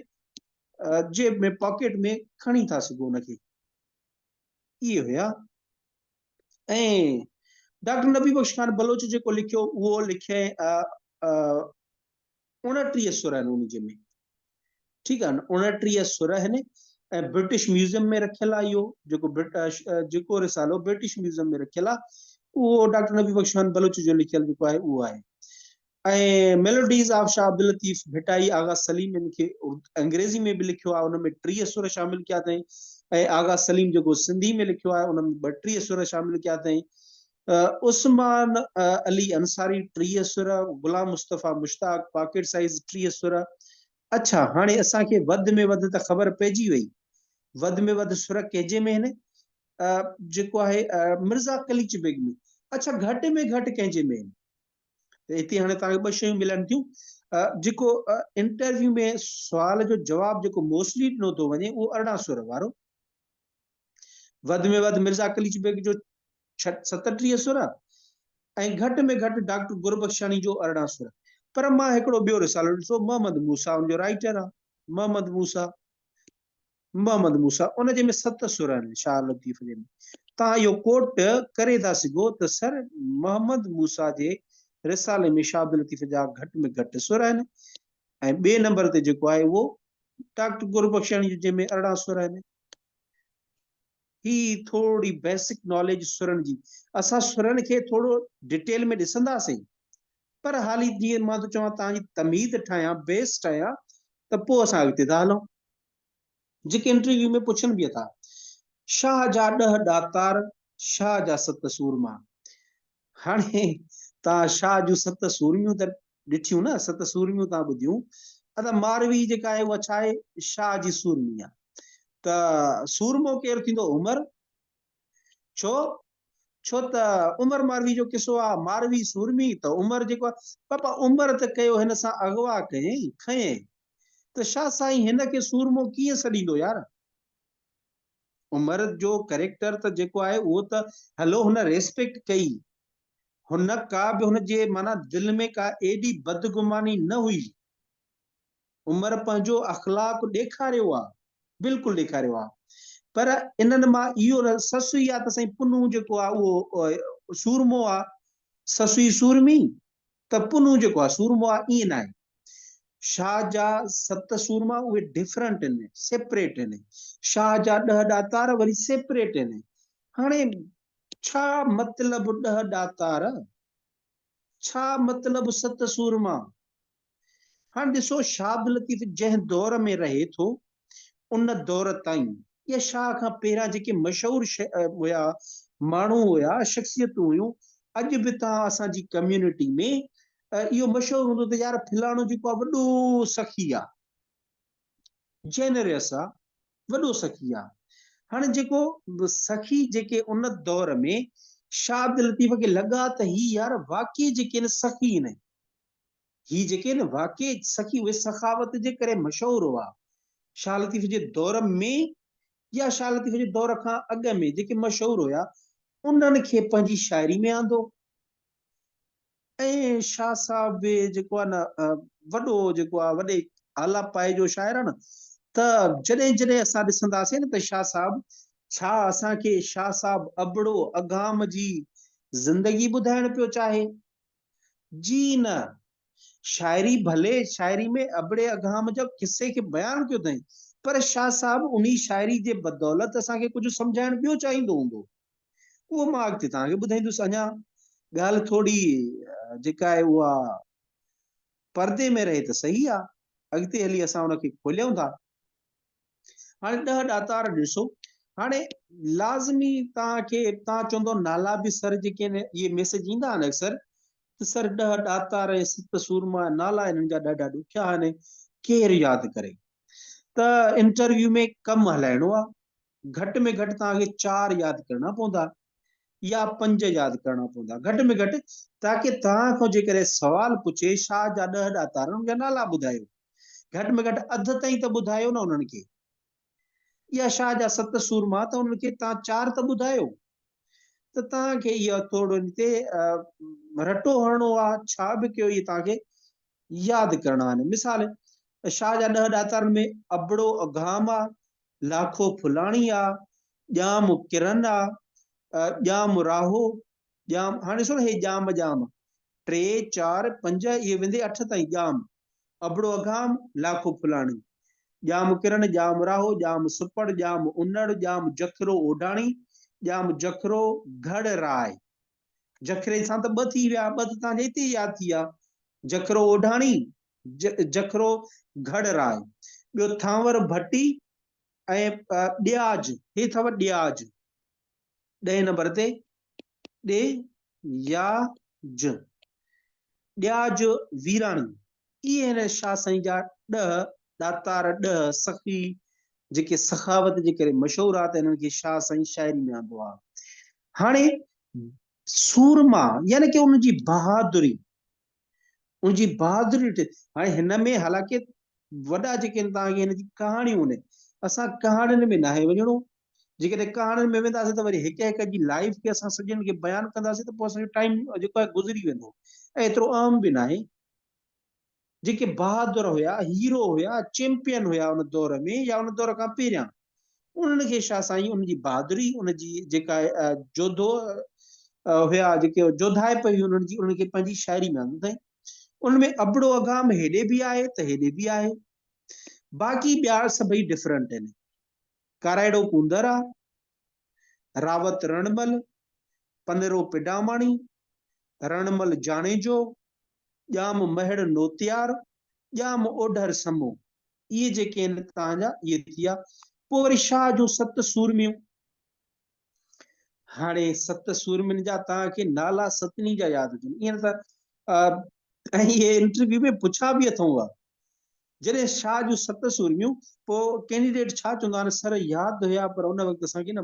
A: جيب ۾ پاڪيٽ ۾ کڻي ٿا سگهو ان کي اهي هيا ۽ ڊاڪٽر نبي بخش خان بلوچ جيڪو لکيو اهو لکيائين 29 سر آهن ان جي ۾ ٺيڪ آهي 29 سر آهن ۽ برٽش ميوزيم ۾ رکيل آهي اهو جيڪو جيڪو رسالو برٽش ميوزيم ۾ رکيل آهي اهو ڊاڪٽر نبي بخش خان بلوچ جو لکيل جيڪو آهي اهو آهي ۽ melodies of Shah Abdul Latif Bhittai Agha Saleem ان کي انگريزي ۾ به لکيو آهي ان ۾ 30 سر شامل ڪيا اٿائين ۽ آغا سليم جيڪو سنڌي ۾ لکيو آهي ان ۾ 32 سر شامل ڪيا اٿائين. عثمان علي انصاري 30 سر، غلام مصطفيٰ مشتاق پاڪيٽ سائيز 30 سر. اڇا هاڻي اسان کي وڌ ۾ وڌ ته خبر پئجي وئي وڌ ۾ وڌ سر ڪنهن جي ۾ آهن جيڪو آهي مرزا قليچ بيگ ۾. اڇا گهٽ ۾ گهٽ ڪنهن جي ۾ آهن؟ ته هتي هاڻي توهان کي ٻه شيون ملن ٿيون جيڪو انٽرويو ۾ سوال جو جواب جيڪو موسٽلي ڏنو ٿو وڃي اهو 18 سر وارو وڌ ۾ وڌ مرزا قليچ بيگ جو 37 سر ۽ گهٽ ۾ گهٽ ڊاڪٽر گربخشاڻي جو 18 سر. پر مان هڪڙو ٻيو رسالو ڏٺو، محمد موسيٰ ان جو رائيٽر آ، محمد موسيٰ، محمد موسيٰ ان جي ۾ ست سر آهن شاهه لطيف جي ۾. توهان اهو ڪوٽ ڪري ٿا سگهو ته سر محمد موسيٰ جي رسالي ۾ شاهه عبداللطيف جا گهٽ ۾ گهٽ سر آهن ۽ ٻئي نمبر تي جيڪو آهي اهو ڊاڪٽر گربخشاڻي جو جنهن ۾ 18 سر آهن. هي ٿوري بيسڪ ناليج سرن جي. اسان سرن کي ٿورو ڊيٽيل ۾ ڏسنداسين پر حالي جيئن مان ٿو چوان توهان جي تمهيد ٺاهيان بيس ٺاهيان ته پوء اسان اڳتي ٿا هلون. جيڪي انٽرويو ۾ پڇن به ٿا. شاهه جا ڏهه ڏاتار، شاهه جا ست سورما. هاڻي توهان شاهه جون ست سورميون ته ڏٺيون نه، ست سورميون توهان ٻڌيون. ادا ماروي جيڪا آهي اها ڇا آهي؟ شاهه جي سورمي آهي. ته سورمو ڪير ٿيندو؟ عمر. ڇو؟ ڇو ته عمر ماروي جو قصو آ، ماروي سورمي ته عمر جيڪو آ، بابا عمر ته ڪيو هن سان اغوا ڪيائين، کنيائين ته شاهه سائين هن کي سورمو ڪيئن سڏيندو يار؟ عمر جو ڪريڪٽر ته جيڪو آهي اهو ته هلو هن ريسپيڪٽ ڪئي، هن ڪا به هن جي معنيٰ دل ۾ ڪا ايڏي بدگماني نه هئي. عمر پنهنجو اخلاق ڏيکاريو آ، بلڪل ڏيکاريو آ، پر انهن مان اهو نه سسئي آ ته سائين پنهون جيڪو آ اهو سورمو آ، سسئي سورمي ته پنهون جيڪو آ سورمو آ، ائين ناهي. شاهه جا ست سورما اهي ڊفرنٽ آهن، سيپريٽ آهن. شاهه جا ڏهه ڏاتار وري سيپريٽ آهن. هاڻي ڇا مطلب ڏهه ڏاتار؟ ڇا مطلب ست سورما؟ هاڻ ڏسو شاهه عبداللطيف جنهن دور ۾ رهي ٿو ان دور تائين يا شاهه کان پهريان جيڪي مشهور هيا ماڻهو هيا شخصيتون هيون اڄ به توهان اسان جي ڪميونٽي ۾ اهو مشهور هوندو ته يار فلاڻو جيڪو آهي وڏو سخي آهي جينريس آهي وڏو سخي آهي هاڻي جيڪو سخي جيڪي ان دور ۾ شاهه عبداللطيف کي لڳا ته هي يار واقعي جيڪي آهن سخي آهن هي جيڪي آهن واقعي سخي اهي سخاوت جي ڪري مشهور هئا. شاهه لطيف جي دور ۾ يا شاهه لطيف جي دور کان اڳ ۾ جيڪي مشهور هيا انهن کي پنهنجي شاعري ۾ آندو ۽ شاهه صاحب به جيڪو آهي نه وڏو جيڪو آهي وڏي اعليٰ پائي جو شاعر آهي نه ته جڏهن جڏهن اسان ڏسنداسين نه ته شاهه صاحب ڇا اسان کي شاهه صاحب ابڙو اگهام جي زندگي ٻڌائڻ پيو چاهي جي نه. شاعري ڀلي شاعري ۾ ابڙي اگهام جا قصي کي بيان ڪيو اٿائين پر شاهه صاحب انهي شاعري جي بدولت اسان کي ڪجهه سمجهائڻ ٻيو چاهيندو هوندو. اهو مان اڳتي توهان کي ٻڌائيندس. اڃا ڳالهه ٿوري جيڪا آهي اها پردي ۾ رهي ته صحيح آهي. اڳتي هلي اسان ان کي کوليون ٿا. هاڻي ڏهه ڏاتار ڏسو. هاڻي لازمي توهان کي توهان چوندو نالا به سر جيڪي آهن اهي ميسيج ايندا آهن اڪثر ته سر ڏهه ڏاتار ۽ ست سورما نالا انهن جا ڏاڍا ڏکيا آهن ڪير ياد ڪري ته انٽرويو ۾ ڪم هلائڻو آهي گهٽ ۾ گهٽ توهان کي چار ياد ڪرڻا پوندا يا پنج ياد ڪرڻا پوندا گهٽ ۾ گهٽ تاڪي توهان کان جيڪڏهن سوال پڇي شاهه جا ڏهه ڏاتار انهن جا نالا ٻڌايو گهٽ ۾ گهٽ اڌ تائين ته ٻڌايو نه انهن کي. يا شاهه جا ست سورما ته انهن کي توهان چار ته ٻڌايو ته توهان کي اهو ٿورو ان تي رٽو هڻڻو آ ڇا به ڪيو اهي توهان کي ياد ڪرڻا آهن. مثال شاهه جا ڏهه ڏاتارن ۾ ابڙو اگهام آ، لاکو ڦلاڻي آ، ڄام ڪرن آ، ڄام راهو، ڄام هاڻي ڏسو نه هي ڄام ڄام ٽي چار پنج اهي ويندي اٺ تائين ڄام ابڙو اگهام لاکو ڦلاڻي ڄام ڪرن ڄام راهو ڄام سپڙ ڄام انڙ ڄام جکرو اوڍاڻي ڄام جکرو گهڙ راء جکري سان ته ٻه ٿي ويا ٻه ته توهان جي هتي ياد ٿي ويا جکرو اوڍاڻي جکرو گهڙ راء ٻيو ٿانور ڀٽي ۽ ڏياج هي اٿو ڏياج ڏهين نمبر تي ڏي يا ج ڏياج ويراڻي اهي هن شاهه سائين جا ڏهه ڏاتار ڏهه سخي جيڪي سخاوت جي ڪري مشهور آ ته هنن کي شاهه سائين شاعري ۾ آندو آ. هاڻي سورما يعني ڪي ان جي بهادري ان جي بهادري ڏٺي. هاڻي هن ۾ حالانڪه وڏا جيڪي آهن توهان کي هن جي ڪهاڻيون آهن اسان ڪهاڻين ۾ ناهي وڃڻو. جيڪڏهن ڪهاڻين ۾ وينداسين ته وري هڪ هڪ جي لائيف کي اسان سڄن کي بيان ڪنداسين ته پوء اسان جو ٽائيم جيڪو آهي گذري ويندو ۽ ايترو اهم به ناهي. جيڪي بهادر هيا، هيرو هيا، چيمپيئن هيا ان دور ۾ يا ان دور کان پهريان انهن کي شاهه سائين ان جي بهادري ان جي جيڪا جوڌو هيا جيڪي جوڌائپ هئي انهن جي انهن کي پنهنجي شاعري ۾ آندو اٿائين. ان ۾ ابڙو اگهام هيڏي به آهي ته هيڏي به آهي. باقي ٻيا سڀئي ڊفرنٽ آهن. ڪارائڙو ڪونڌر آ، راوت رڻمل، پنرو پڊاماڻي، رڻمل جاڻيجو، ڄام مهڙ نوتيار، ڄام اوڍر سمو. اهي جيڪي آهن توهان جا اهي ٿي ويا. پوء وري شاهه جون ست سورميون. هاڻي ست سورمين جا توهان کي نالا ستني جا ياد هجن. ائين نه ته ۽ اهي انٽرويو ۾ پڇا به اٿئون اها. جڏهن شاهه جون ست سورميون، پوء ڪينڊيڊيٽ ڇا چوندا آهن، سر ياد هيا پر ان وقت اسان کي نه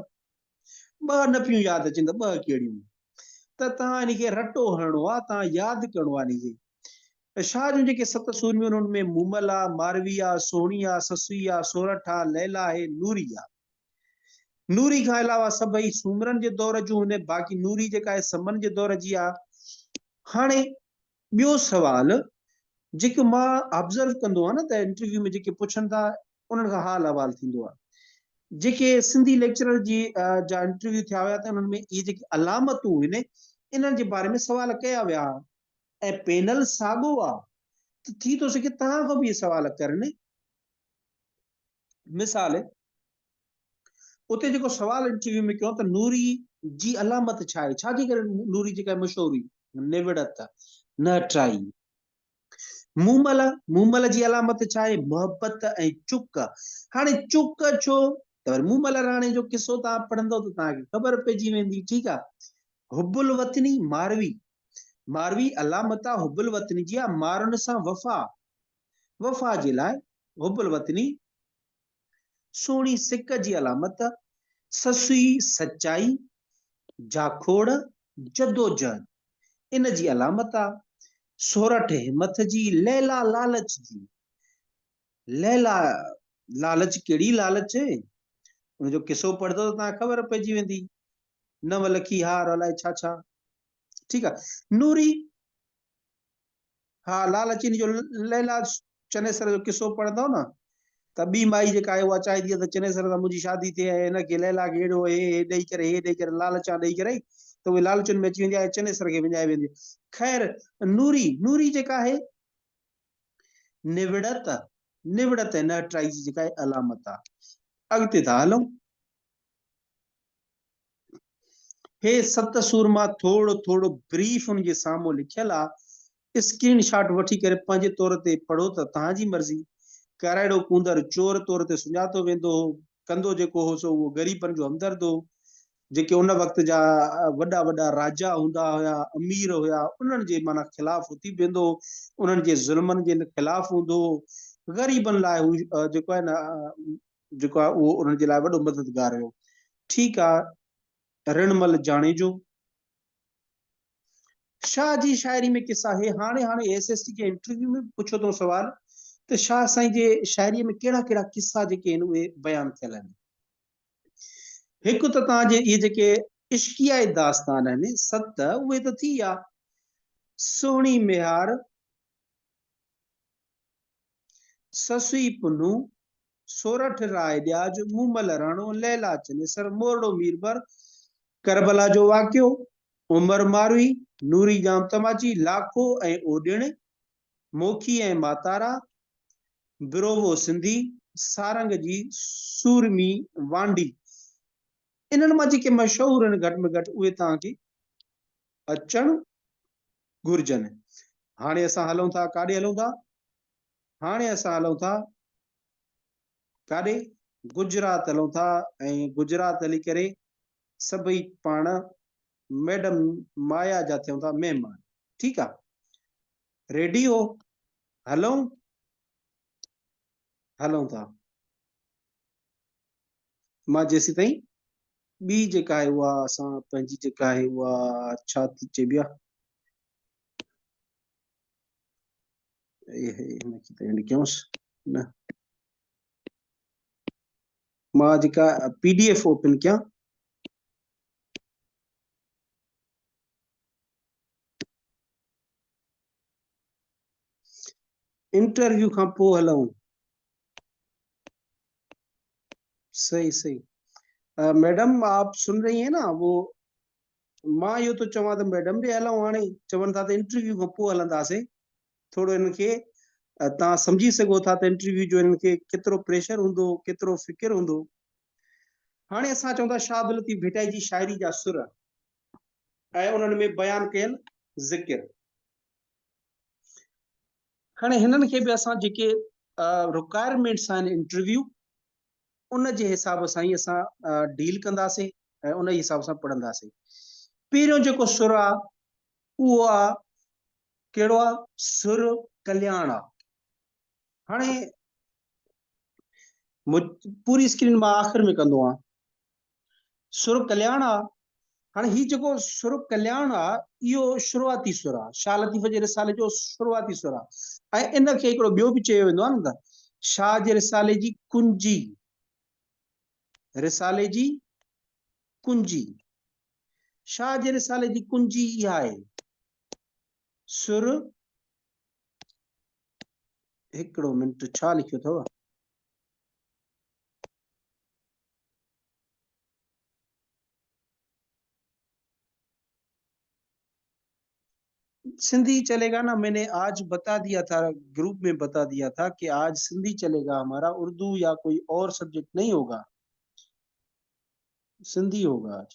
A: ٻه نه پيون ياد اچن ته ٻه ڪهڙيون. ته توهان ان کي رٽو هڻڻو آهي، توهان ياد ڪرڻو آهي ان کي. ته شاهه جون جيڪي ست سورميون آهن ان ۾ مومل آ، ماروي آ، سهڻي آ، سسئي آ، سورٺ آ، ليلا آهي، نوري آ. نوري کان علاوه سڀئي سومرن جي دور جون هن، باقي نوري جيڪا آهي سمن جي دور جي آ. هاڻي ٻيو سوال جيڪو مان آبزرو ڪندو آهيان نه ته انٽرويو ۾ جيڪي پڇن ٿا انهن کان حال احوال ٿيندو آهي جيڪي سنڌي ليڪچرر جي جا انٽرويو ٿيا هيا ته انهن ۾ اهي جيڪي علامتون هن انهن جي باري ۾ سوال ڪيا ويا ۽ پينل ساڳو آهي ته ٿي ٿو سگهي توهان کان به اهي سوال ڪرن. مثال اتي جيڪو سوال انٽرويو ۾ ڪيو ته نوري جي علامت ڇا آهي؟ ڇا جي ڪري نوري جيڪا مشهور هئي؟ نوڙت، نهٽائي. مومل، مومل جي علامت ڇا آهي؟ محبت ۽ چڪ. هاڻي چڪ ڇو؟ ته وري مومل راڻي جو قصو توهان پڙهندو ته توهان کي خبر پئجي ويندي، ٺيڪ آهي. حب الوطني ماروي، ماروي علامت آهي حب الوطني جي آهي، مارن سان وفا، وفا جي لاء حب الوطني، سهڻي سڪ جي علامت، سسئي سچائي، جاکوڙ، جدوجهد، ان جي علامت آ، سورٺ همٿ جي، ليلا لالچ جي، ليلا لالچ ڪهڙي لالچ؟ ان جو قصو پڙهندو ته توهان کي خبر پئجي ويندي، نو لکي هار الائي ڇا ڇا، ٺيڪ آ، نوري. ها لال چيني جو ليلا چنيسر جو قصو پڙهندؤ نه ته ٻي مائي جيڪا آهي اها چاهيندي آهي ته چنيسر سان منهنجي شادي ٿئي ۽ هن کي ليلا کي اهڙو هي هي ڏئي ڪري هي ڏئي ڪري لالچان ڏئي ڪري ته اهي لالچن ۾ اچي ويندي آهي چنيسر کي وڃائي ويندي خير نوري نوري جيڪا آهي نوڙت نوڙت ۽ نهٽائي جي جيڪا آهي علامت آهي اڳتي ٿا هلون. هي ست سورما ٿورڙو ٿورڙو بريف ان جي سامهون لکيل آ، اسڪرين شاٽ وٺي ڪري پنهنجي طور تي پڙهو ته توهان جي مرضي. ڪارائڙو ڪونڌر چور طور تي سڃاتو ويندو هو، ڪندو جيڪو هو سو اهو غريبن جو همدرد هو، جيڪي ان وقت جا وڏا وڏا راجا هوندا هيا، امير هيا، انهن جي معنيٰ خلاف اٿي بيهندو هو، انهن جي ظلمن جي خلاف هوندو هو، غريبن لاء هو جيڪو آهي نه جيڪو آهي اهو انهن جي لاء وڏو مددگار هيو. ٺيڪ آ رڻمل جاڻيجو. شاهه جي شاعري ۾ قصا هي هاڻي هاڻي ايس ايس ٽي جي انٽرويو ۾ به پڇيو اٿئون سوال ته شاهه سائين جي شاعري ۾ ڪهڙا ڪهڙا قصا جيڪي آهن اهي بيان ٿيل آهن. هڪ ته توهان جي اهي جيڪي عشقيائي داستان آهن ست اهي ته ٿي ويا. سهڻي ميهار، سسئي پنهون، سورٺ راء ڏياج، مومل راڻو، ليلا چنيسر، مورڙو ميربر، ڪربلا جو واقعو، عمر ماروي، نوري ڄام تماچي، لاکو ۽ اوڏڻ، موکي ۽ ماتارا، بروو سنڌي، سارنگ جي سورمي وانڍي. انهن مان جيڪي مشهور آهن گهٽ ۾ گهٽ اهي توهان کي اچڻ گهرجن. هاڻي اسان هلون ٿا ڪاڏي هلون ٿا؟ هاڻي اسان هلون ٿا ڪاڏي؟ گجرات هلون ٿا ۽ گجرات هلي ڪري سڀئي پاڻ ميڊم مايا جا ٿيون ٿا مهمان. ٺيڪ آ ريڊي هو هلون؟ هلون ٿا. مان جيسيتائين ٻي جيڪا آهي اها اسان پنهنجي جيڪا آهي اها ڇا ٿي چئبي آهي هن کي ته اينڊ ڪيونس نه. مان جيڪا پي ڊي ايف اوپن ڪيان. انٽرويو کان پوء هلون. صحيح صحيح ميڊم آپ سن رهي هين نا وہ مان اهو ٿو چوان ته ميڊم ڏي هلون هاڻي چون ٿا ته انٽرويو کان پوء هلنداسين ٿورو انهن کي توهان سمجهي سگهو ٿا ته انٽرويو جو انهن کي ڪيترو پريشر هوندو ڪيترو فڪر هوندو. هاڻي اسان چون ٿا شاهه عبداللطيف ڀٽائي جي شاعري جا سر ۽ انهن ۾ بيان ڪيل ذڪر. هاڻي هنن کي به اسان جيڪي رڪوائرمينٽس آهن انٽرويو ان جي حساب سان ئي اسان ڊيل ڪنداسين ۽ ان ئي حساب سان پڙهنداسين. پهريون جيڪو سر آ اهو آ ڪهڙو آ؟ سر ڪلياڻ آ. هاڻي پوري اسڪرين مان آخر ۾ ڪندو آن. سر ڪلياڻ آ. هاڻي هي جيڪو سر ڪلياڻ آ اهو شروعاتي سر آ. شاهه لطيف جي رسالي جو شروعاتي سر آ ۽ ان کي هڪڙو ٻيو به چيو ويندو آ نه ته شاهه جي رسالي جي ڪنجي، رسالي جي ڪنجي، شاهه جي رسالي جي ڪنجي اها آهي. سر هڪڙو منٽ ڇا لکيو اٿو؟ سنڌي چلي گا نا مين ني آج بتا ديا تھا گروپ مين بتا ديا تھا ڪي آج سنڌي چلي گا ھمارا اردو يا ڪوئي اور سبجيڪٽ نھين ھوگا سنڌي ھوگا آج.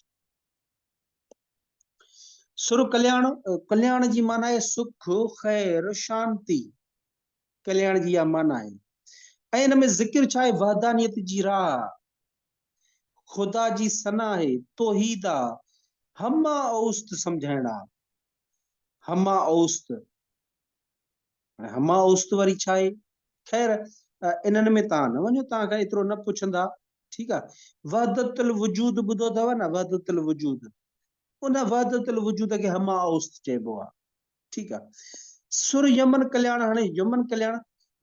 A: سر ڪلياڻ، ڪلياڻ جي معنيٰ آهي سک، خير، شانتي. ڪلياڻ جي اها معنيٰ آهي. ۽ ان ۾ ذڪر ڇا آهي؟ وحدانيت جي راهه، خدا جي ثنا آهي، توحيد آ، همه اوست سمجهائڻ آ. همه اوست. هاڻي همه اوست وري ڇا آهي؟ خير انهن ۾ توهان نه وڃو، توهان کان ايترو نه پڇندا، ٺيڪ آهي. وحدت الوجود ٻڌو اٿو نه، وحدت الوجود، ان وحدت الوجود کي همه اوست چئبو آهي، ٺيڪ آهي. سر يمن ڪلياڻ، هاڻي يمن ڪلياڻ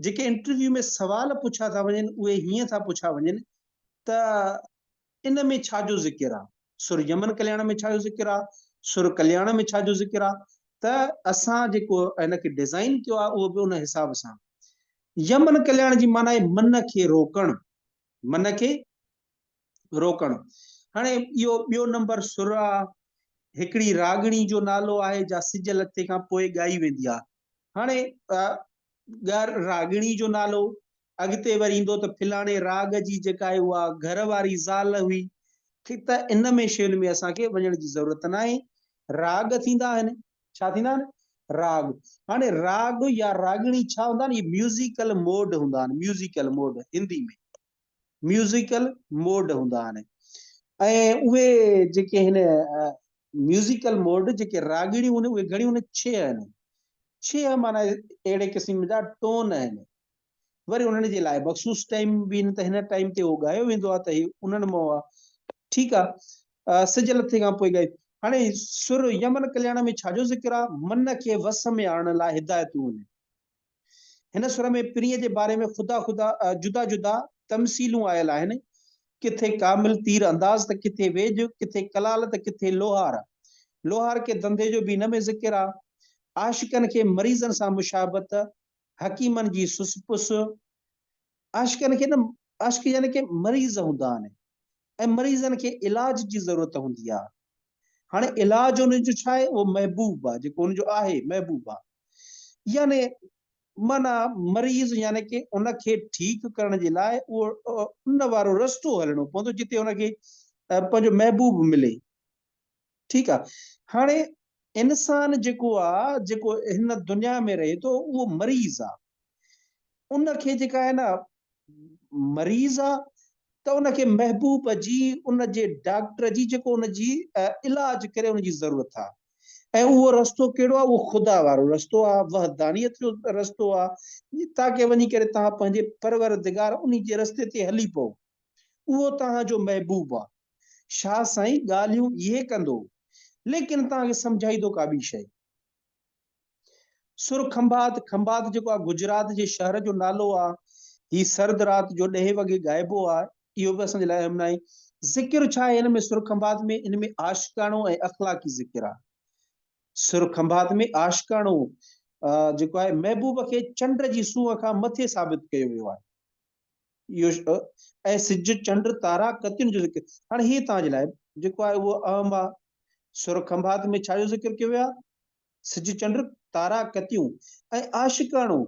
A: جيڪي انٽرويو ۾ سوال پڇا ٿا وڃن اهي هيئن ٿا پڇا وڃن ته ان ۾ ڇا جو ذڪر آ؟ سر يمن ڪلياڻ ۾ ڇا جو ذڪر آ؟ سر ڪلياڻ ۾ ڇا جو ذڪر آ؟ ته اسان جيڪو ان کي ڊزائين ڪيو آ اهو به ان حساب سان. يمن ڪلياڻ جي معنيٰ آهي من کي روڪڻ، من کي روڪڻ. هاڻي اهو ٻيو نمبر سر آ، هڪڙي راڳڻي جو نالو آهي جا سج لٿي کان پوء ڳائي ويندي آ. هاڻي ڳر راڳڻي جو نالو اڳتي وري ايندو ته فلاڻي راڳ جي جيڪا آهي اها گهر واري زال هئي ته ان ۾ شين ۾ اسان کي وڃڻ جي ضرورت ناهي. راڳ ٿيندا آهن. ڇا ٿيندا آهن؟ راڳ. هاڻي راڳ يا راڳڻي ڇا هوندا آهن؟ اهي ميوزيڪل موڊ هوندا آهن، musical mode Hindi ۾ musical mode هوندا آهن ۽ اهي جيڪي هن ميوزيڪل موڊ جيڪي راڳڻيون آهن اهي گهڻيون آهن ڇهه آهن. ڇهه معنيٰ اهڙي قسم جا ٽون آهن. وري انهن جي لاء مخصوص ٽائيم به آهن ته هن ٽائيم تي اهو ڳايو ويندو آهي ته هي انهن مان آهي. ٺيڪ آهي. سج لٿي کان پوء ڳائي. هاڻي سر يمن ڪلياڻ ۾ ڇا جو ذڪر آهي؟ من کي وس ۾ آڻڻ لاء هدايتون آهن. هن سر ۾ پرينء جي باري ۾ خدا خدا جدا جدا تمثيلون آيل آهن. ڪٿي ڪامل تير انداز ته ڪٿي ويڄ، ڪٿي ڪلال ته ڪٿي لوهار. لوهار ڪي ڌنڌي جو به هن ۾ ذڪر آ. عاشقن کي مريضن سان مشابهت، حڪيمن جي سس پس. عاشقن کي نه عاشق يعني ڪي مريض هوندا آهن ۽ مريضن کي علاج جي ضرورت هوندي آ. هاڻي علاج ان جو ڇا آهي؟ اهو محبوب آ، جيڪو ان جو آهي محبوب آ. يعني معنيٰ مريض يعني ڪي ان کي ٺيڪ ڪرڻ جي لاء اهو ان وارو رستو هلڻو پوندو جتي ان کي پنهنجو محبوب ملي. ٺيڪ آ. هاڻي انسان جيڪو آ، جيڪو هن دنيا ۾ رهي ٿو اهو مريض آ. ان کي جيڪا آهي نه مريض آ ته ان کي محبوب جي ان جي ڊاڪٽر جي جيڪو ان جي علاج ڪري ان جي ضرورت آ ۽ اهو رستو ڪهڙو آ اهو خدا وارو رستو آ وحدانيت جو رستو آ تاڪه وڃي ڪري توهان پنهنجي پروردگار انهي جي رستي تي هلي پئو اهو توهان جو محبوب آ شاهه سائين ڳالهيون اهي ڪندو ليڪن توهان کي سمجهائيندو ڪا ٻي شيء. سر کنڀات، کنڀات جيڪو آ گجرات جي شهر جو نالو آ. هي سرد رات جو ڏهين وڳي ڳائبو آ. اهو به اسان جي لاء اهم ناهي. ذڪر ڇا آهي هن ۾ سر کنڀات ۾؟ ان ۾ عاشقاڻو ۽ اخلاقي ذڪر آهي. سر کنڀات ۾ عاشقاڻو جيڪو آهي محبوب کي چنڊ جي سونهن کان مٿي ثابت ڪيو ويو آهي. اهو ۽ سج، چنڊ، تارا، ڪتين جو ذڪر. هاڻي هي توهان جي لاء جيڪو آهي اهو اهم آهي. سر کنڀات ۾ ڇا جو ذڪر ڪيو ويو آهي؟ سج، چنڊ، تارا، ڪتيون ۽ عاشقاڻو.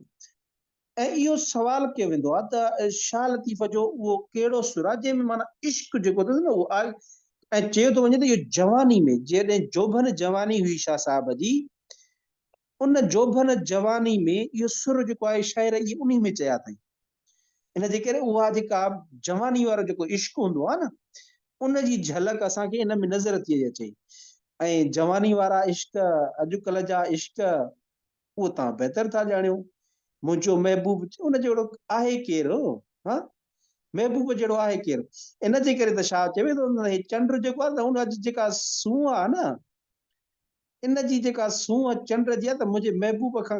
A: ۽ اهو سوال ڪيو ويندو آهي ته شاهه لطيف جو اهو ڪهڙو سر آهي جنهن ۾ معنيٰ عشق جيڪو اٿس نه اهو آهي ۽ چيو ٿو وڃي ته اهو جواني ۾ جڏهن جوڀن جواني هئي شاهه صاحب جي ان جوڀن جواني ۾ اهو سر جيڪو آهي شاعر اهي انهي ۾ چيا اٿائين ان جي ڪري اها جيڪا جواني وارو جيڪو عشق هوندو آهي نه ان جي جهلڪ اسان کي ان ۾ نظر ٿي اچي ۽ جواني وارا عشق اڄڪلهه جا عشق اهو توهان بهتر ٿا ڄاڻيو. منهنجو محبوب ان جهڙو آهي ڪير؟ ها محبوب جهڙو آهي ڪير؟ ان جي ڪري ته شاهه چوي ٿو ته هي چنڊ جيڪو آهي ته ان جي جيڪا سونهن آهي نه ان جي جيڪا سونهن چنڊ جي آهي ته منهنجي محبوب کان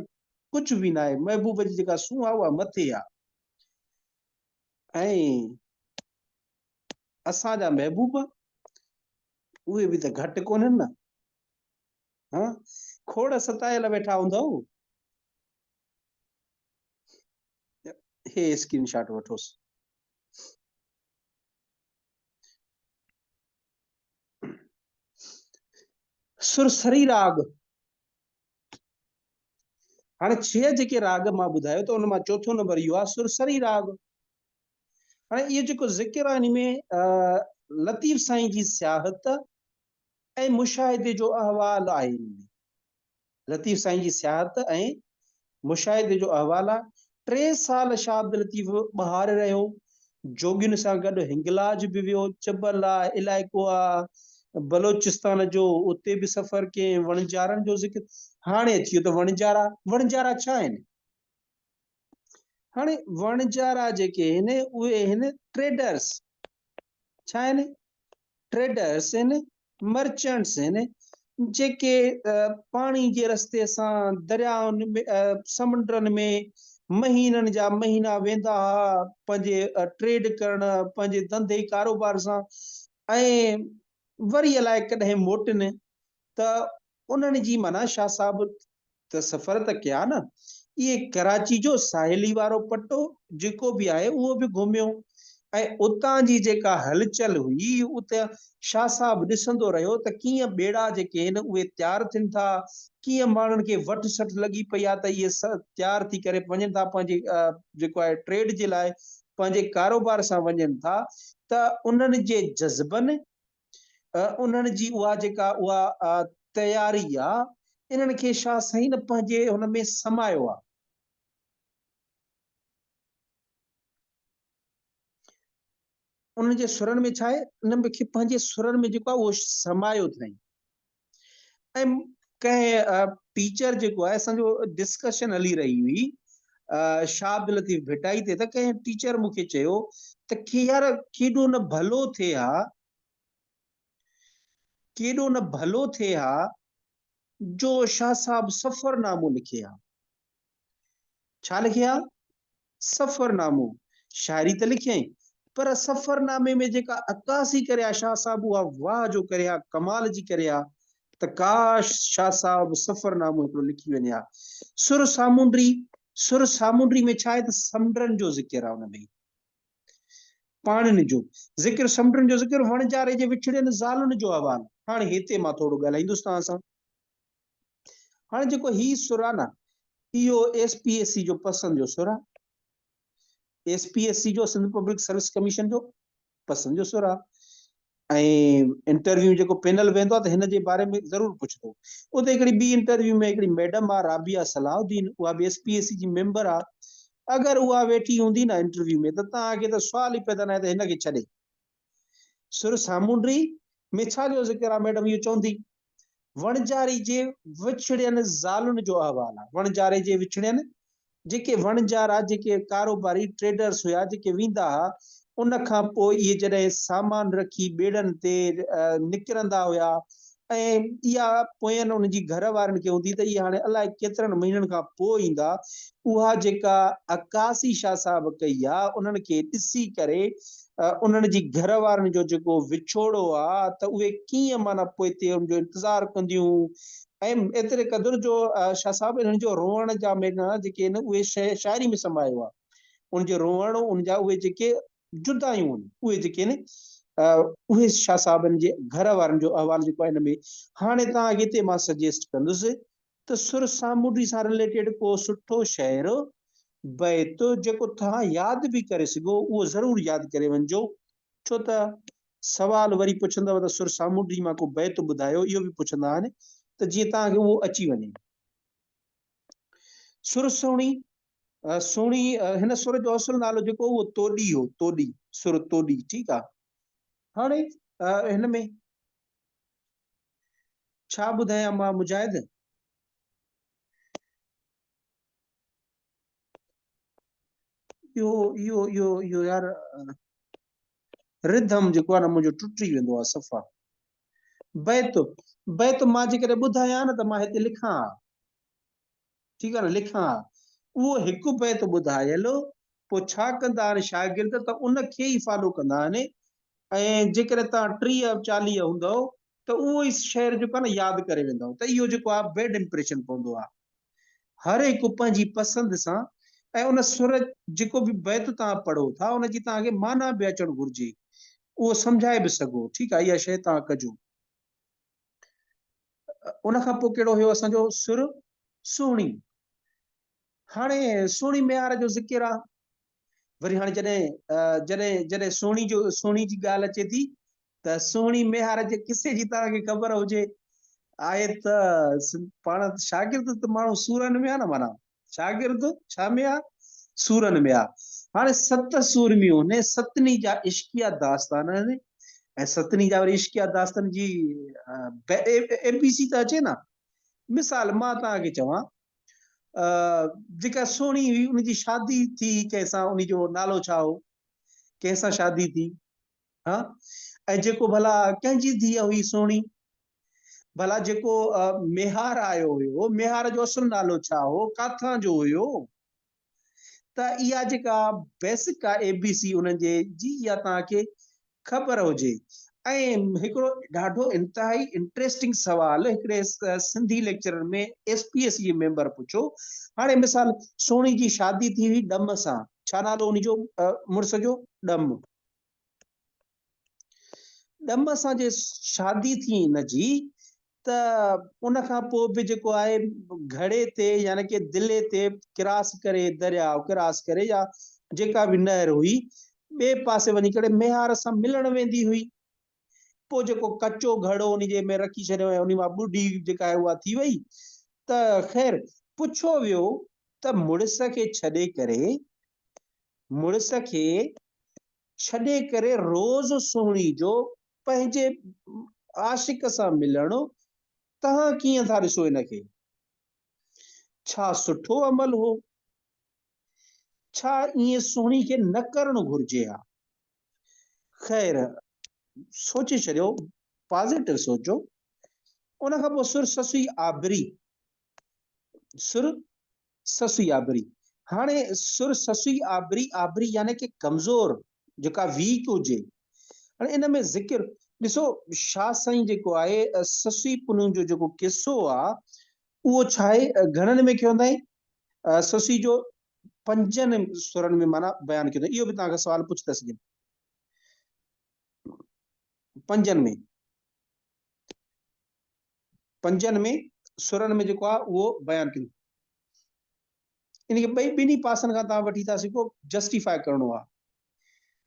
A: ڪجهه به ناهي. محبوب جي جيڪا سونهن آهي اها مٿي آهي ۽ اسان جا محبوب اهي به ته گهٽ ڪونهن نه. ها کوڙ ستايل ويٺا هوندؤ. هي اسڪرين شاٽ وٺوس. سر سري راڳ هاڻي ڇهه جيڪي راڳ مان ٻڌايو ته ان مان چوٿون نمبر اهو آهي سر سري راڳ. هاڻي اهو جيڪو ذڪر آهي ان ۾ لطيف سائين جي سياحت ۽ مشاهدي جو احوال آهي ان ۾ لطيف سائين جي سياحت ۽ مشاهدي جو احوال آهي. ٽي سال شاهه عبداللطيف ٻهاري رهيو، جوڳين سان گڏ هنگلاج به ويو، جبل آ، علائقو آ بلوچستان جو، اتي به سفر ڪيائين، وڻجارن جو ذڪر هاڻي اچي ويو ته وڻجارا، وڻجارا ڇا آهن؟ هاڻي وڻجارا جيڪي آهن اهي آهن ٽريڊرس، ڇا آهن؟ ٽريڊرس آهن، مرچنٽس آهن، جيڪي پاڻي جي رستي سان دريائن ۾ سمنڊن ۾ مهينن جا مهينا ويندا ها پنهنجي ٽريڊ ڪرڻ، پنهنجي ڌنڌي ڪاروبار سان ۽ وري الائي ڪڏهن موٽن ته انهن جي معنيٰ شاهه صاحب ته سفر ته ڪيا نه، اهي ڪراچي جو ساحلي وارو پٽو جيڪو به آهي اهو به گهميو ۽ اتان جي جيڪا هلچل هئي اتي شاهه صاحب ڏسندو رهيو ته ڪيئن ٻيڙا جيڪي آهن اهي تيار ٿين ٿا، ڪيئن ماڻهن کي وٺ سٺ لڳي پئي آهي ته اهي تيار ٿي ڪري وڃن ٿا پنهنجي جيڪو آهي ٽريڊ جي لاء پنهنجي ڪاروبار سان وڃن ٿا ته انهن جي جذبن انهن جي اها جيڪا اها تياري آ، انهن کي شاهه سائين پنهنجي هن ۾ سمايو آ. انهن جي سرن ۾ ڇا آهي؟ انهن کي پنهنجي سرن ۾ جيڪو آ اهو سمايو اٿائين. ۽ ڪنهن ٽيچر جيڪو آهي اسان جو ڊسڪشن هلي رهي هئي شاهه عبداللطيف ڀٽائي تي ته ڪنهن ٽيچر مون کي چيو ته کي يار ڪيڏو نه ڀلو ٿئي ها ڪيڏو نه ڀلو ٿئي ها جو شاهه صاحب سفر نامو لکي ها. ڇا لکي ها؟ سفرنامو. شاعري ته لکيائين، پر سفرنامي ۾ جيڪا عڪاسي ڪري ها شاهه صاحب اها واهه جو ڪري ها، ڪمال جي ڪري ها ته ڪاش شاهه صاحب سفرنامو هڪڙو لکي وڃي ها. سر سامونڊي، سر سامونڊي ۾ ڇا آهي ته سمنڊن جو ذڪر آهي ان ۾. پاڻين جو ذڪر، سمنڊن جو ذڪر، وڻجاري جي وڇڙيل زالن جو احوال. هاڻي هتي مان ٿورو ڳالهائيندس توهان سان. هاڻي جيڪو هي سر آ نه اهو ايس پي ايس سي جو پسند جو سر آ. ايس پي ايس سي جو سنڌ پبلڪ سروس ڪميشن جو پسند جو سر آ ۽ انٽرويو جيڪو پينل ويندو آ ته هن جي باري ۾ ضرور پڇندو. اتي هڪڙي ٻي انٽرويو ۾ هڪڙي ميڊم آ رابعه صلاح الدين اها به ايس پي ايس سي جي ميمبر آ. اگر اها ويٺي هوندي نه انٽرويو ۾ ته توهان کي ته سوال ئي پيدا ناهي ته هن کي ڇڏي. سر سامونڊي ۾ ڇا جو ذڪر آ ميڊم اهو چوندي. وڻجاري جي وڇڙين زالن جو احوال آ. وڻجاري جي وڇڙين جيڪي وڻجارا جيڪي ڪاروباري ٽريڊرس هيا جيڪي ويندا ها ان کان پوء اهي جڏهن سامان رکي ٻيڙن تي نڪرندا هيا ۽ اها پوين انهن جي گهر وارن کي هوندي ته اهي هاڻي الائي ڪيترن مهينن کان پوء ايندا اها جيڪا عڪاسي شاهه صاحب ڪئي آ انهن کي ڏسي ڪري انهن جي گهر وارن جو جيڪو وڇوڙو آ ته اهي ڪيئن معنيٰ پوئتي ان جو انتظار ڪنديون ۽ ايتري قدر جو شاهه صاحب انهن جو روئڻ جا معنيٰ جيڪي آهن اهي شاعري ۾ سمايو آ ان جو روئڻ ان جا اهي جيڪي جدايون آهن اهي جيڪي آهن اهي شاهه صاحب جي گهر وارن جو احوال جيڪو آهي ان ۾ هاڻي توهان کي هتي مان سجيسٽ ڪندس ته سر سامونڊي سان رليٽيڊ ڪو سٺو شعر، بيت، جيڪو توهان ياد به ڪري سگهو اهو ضرور ياد ڪري وڃجو ڇو ته سوال وري پڇندؤ ته سر سامونڊي مان ڪو بيت ٻڌايو اهو به پڇندا آهن ته جيئن توهان کي اهو اچي وڃي. سر سهڻي، سهڻي هن سر جو اصل نالو جيڪو اهو توڏي هو، توڏي، سر توڏي، ٺيڪ آ. هاڻي هن ۾. ڇا ٻڌايان مان مجاهد؟ اهو اهو اهو اهو يار رڌم جيڪو آهي نه منهنجو ٽٽي ويندو آهي صفا. بيت بيت مان جيڪڏهن ٻڌايان نه ته مان هتي لکان ها. ٺيڪ آهي نه لکان ها. اهو هڪ بيت ٻڌايل پوء ڇا ڪندا آهن شاگرد ته ان کي ئي فالو ڪندا آهن ۽ جيڪڏهن توهان 30 40 هوندؤ ته اهو ئي شعر جيڪو آهي نه ياد ڪري ويندؤ ته اهو جيڪو آهي بيڊ امپريشن پوندو آهي. هر هڪ پنهنجي پسند سان ۽ ان سر جيڪو به بيت توهان پڙهو ٿا ان جي توهان کي معنيٰ به اچڻ گهرجي اهو سمجهائي به سگهو ٺيڪ آهي اها شيء توهان ڪجو. ان کان پوء ڪهڙو هيو اسان جو سر سهڻي. هاڻي سهڻي ميهار جو ذڪر آ. وري هاڻي جڏهن جڏهن جڏهن سهڻي جو سهڻي جي ڳالهه اچي ٿي ته سهڻي ميهار جي قصي جي توهان کي خبر هجي آهي ته پاڻ شاگرد ته ماڻهو سورن ۾ آ نه معنيٰ شاگرد ڇا ۾ آ؟ سورن ۾ آ. هاڻي ست سورميون آهن، ستني جا عشقيه داستان آهن ۽ ستني جا وري عشقيه داستان جي اي بي سي ته اچي نه. مثال مان توهان کي چوان جيڪا سهڻي هئي ان جي شادي ٿي ڪنهن سان ان جو نالو ڇا هو؟ ڪنهن سان شادي ٿي؟ ها ۽ جيڪو ڀلا ڪنهن جي ڌيء هئي سهڻي؟ ڀلا جيڪو ميهار آيو هيو، ميهار جو اصل نالو ڇا هو، ڪاٿان جو هيو؟ ته اها جيڪا بيسڪ آ اي بي سي انهن جي جي اها توهان کي خبر هجي. ۽ هڪڙو ڏاڍو انتهائي انٽريسٽنگ سوال هڪڙي Sindhi lecturer ۾ S P S جي ميمبر پڇيو. هاڻي مثال سهڻي جي شادي ٿي هئي ڏم سان، ڇا نالو انهي جو مڙس جو؟ ڏم. ڏم سان جي شادي ٿي ان جي ته ان کان پوء به جيڪو آهي گهڙي تي يعني ڪي دلي تي ڪراس ڪري درياء ڪراس ڪري يا جيڪا به نهر هئي ٻئي پاسي وڃي ڪري ميهار سان ملڻ ويندي هئي پوء جيڪو ڪچو گهڙو ان جي ۾ رکي ڇڏيو ۽ ان مان ٻڍي جيڪا آهي اها ٿي وئي ته خير پڇيو ويو ته مڙس کي ڇڏي ڪري مڙس کي ڇڏي ڪري روز سهڻي جو پنهنجي عاشق سان ملڻ توهان ڪيئن ٿا ڏسو ان کي؟ ڇا سٺو عمل هو؟ ڇا ائين سهڻي کي نه ڪرڻ گهرجي ها؟ خير سوچي ڇڏيو پازيٽو سوچو. ان کان پوء سر سسئي آبري سر سسئي آبري، هاڻي سر سسئي آبري، آبري يعني ڪي ڪمزور، جيڪا ويڪ هجي. هاڻي ان ۾ ذڪر ڏسو شاهه سائين جيڪو آهي سسئي پنهون جو جيڪو قصو آ اهو ڇا آهي گهڻن ۾ ڪيو اٿائين سسئي جو پنجن سرن ۾ معنيٰ بيان ڪيو اٿائين. اهو به توهان کان سوال پڇي ٿا سگهن. پنجن ۾ پنجن ۾ سرن ۾ جيڪو آهي اهو بيان ڪيو. ان کي ٻئي ٻنهي پاسن کان توهان وٺي ٿا سگهو جسٽيفاء ڪرڻو آهي.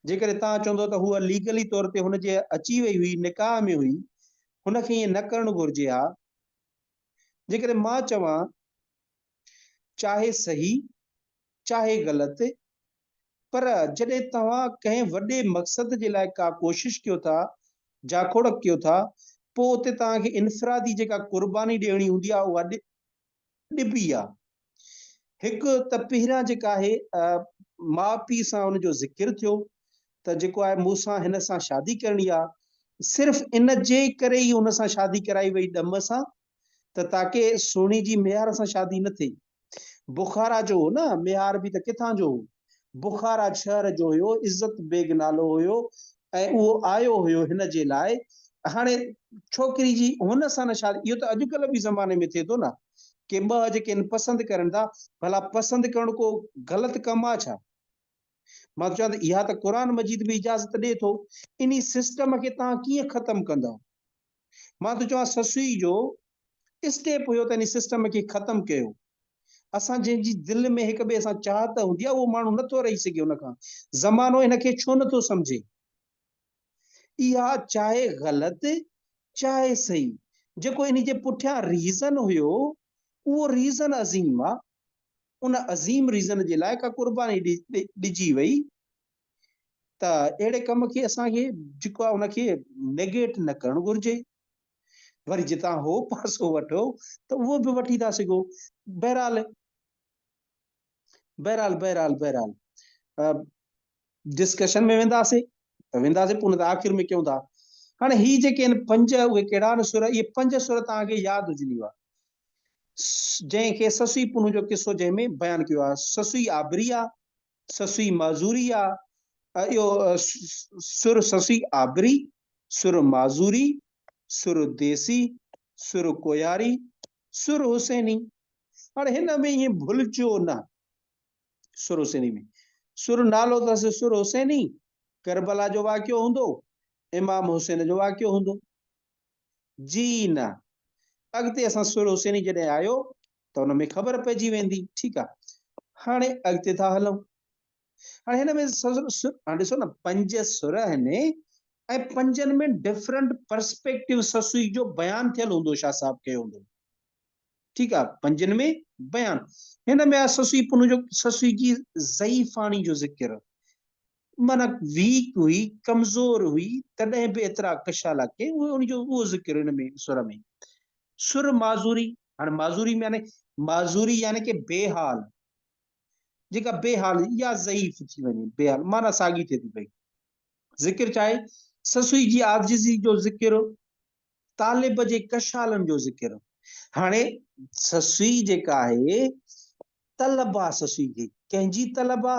A: جيڪڏهن توهان چوندو ته هوء ليگلي طور تي هن جي اچي وئي هئي نڪاح ۾ هئي هن کي ائين نه ڪرڻ گهرجي ها. جيڪڏهن مان چوان چاهي صحيح چاهي غلط پر جڏهن توهان ڪنهن وڏي مقصد جي لاء ڪا ڪوشش ڪيو ٿا، جاکوڙ ڪيو ٿا، پوء اتي توهان کي انفرادي جيڪا قرباني ڏيڻي هوندي آهي اها ڏبي آهي. هڪ ته پهريان جيڪا آهي ماء پيء سان ان جو ذڪر ٿيو ته جيڪو آهي مون سان هن سان شادي ڪرڻي آهي، صرف ان جي ڪري ئي ان سان شادي ڪرائي وئي ڏم سان ته تاڪه سهڻي جي ميهار سان شادي نه ٿئي. بخارا جو هو نه، ميهار به ته ڪٿان جو هو. بخارا شهر جو هيو، عزت بيگ نالو هيو ۽ اهو آيو هيو هن جي لاء. هاڻي ڇوڪري جي هن سان نه شادي، اهو ته اڄڪلهه به زماني ۾ ٿئي ٿو نه، ڪي ٻه جيڪي آهن پسند ڪرن ٿا، ڀلا پسند ڪرڻ ڪو غلط ڪم آ ڇا؟ مان ٿو چوان ته اها ته قرآن مجيد به اجازت ڏئي ٿو، انهي سسٽم کي توهان ڪيئن ختم ڪندؤ؟ مان ٿو چوان سسئي جو اسٽيپ هيو ته انهي سسٽم کي ختم ڪيو. اسان جنهن جي دل ۾ هڪ ٻئي سان چاهت هوندي آهي اهو ماڻهو نٿو رهي سگهي ان کان. زمانو هن کي ڇو نٿو سمجهي؟ اها چاهي غلط چاهي صحيح جيڪو انهي جي پٺيان ريزن هيو اهو ريزن عظيم آ. ان عظيم ريزن جي لاء ڪا قرباني ڏجي وئي ته اهڙي ڪم کي اسان کي جيڪو آهي ان کي نيگيٽ نه ڪرڻ گهرجي. وري جتان هو پاسو وٺو ته اهو به وٺي ٿا سگهو. بهرحال بهرحال بهرحال بهرحال ڊسڪشن ۾ وينداسي ته وينداسي پوء نه ته آخر ۾ ڪيون ٿا. هاڻي هي جيڪي آهن پنج اهي ڪهڙا آهن سر اهي پنج سر توهان کي ياد هجني هئا جنهن کي سسئي پنهون جو قصو جنهن ۾ بيان ڪيو آهي سسئي آبري آهي سسئي معذوري آ، اهو سر سسئي آبري، سر معذوري، سر ديسي، سر ڪوهياري، سر حسيني. هاڻي هن ۾ ائين ڀلجو نه، سر حسيني ۾ سر نالو اٿس سر حسيني، ڪربلا جو واقعو هوندو، امام حسين جو واقعو هوندو. جي نه. اڳتي اسان سر حسيني جڏهن آيو ته ان ۾ خبر پئجي ويندي. ٺيڪ آ. هاڻي اڳتي ٿا هلون. هاڻي هن ۾ هاڻي ڏسو نه پنج سر آهن ۽ پنجن ۾ ڊفرنٽ پرسپيڪٽو سسئي جو بيان ٿيل هوندو شاهه صاحب ڪيو هوندو. ٺيڪ آ پنجن ۾ بيان. هن ۾ آ سسئي پنهون جو سسئي جي ضعيفاڻي جو ذڪر. معنيٰ ويڪ هئي، ڪمزور هئي، تڏهن به ايترا ڪشالا ڪئي، اهو ان جو اهو ذڪر ان ۾ سر ۾. سر معذوري، هاڻي معذوري معني معذوري يعني ڪي بي حال، جيڪا بي حال يا ضعيف ٿي وڃي، بي حال معنيٰ ساڳي ٿئي ٿي پئي. ذڪر چاهي سسئي جي عاجزي جو ذڪر، طالب جي ڪشالن جو ذڪر. هاڻي سسئي جيڪا آهي طلب آ سسئي کي، ڪنهن جي طلب آ؟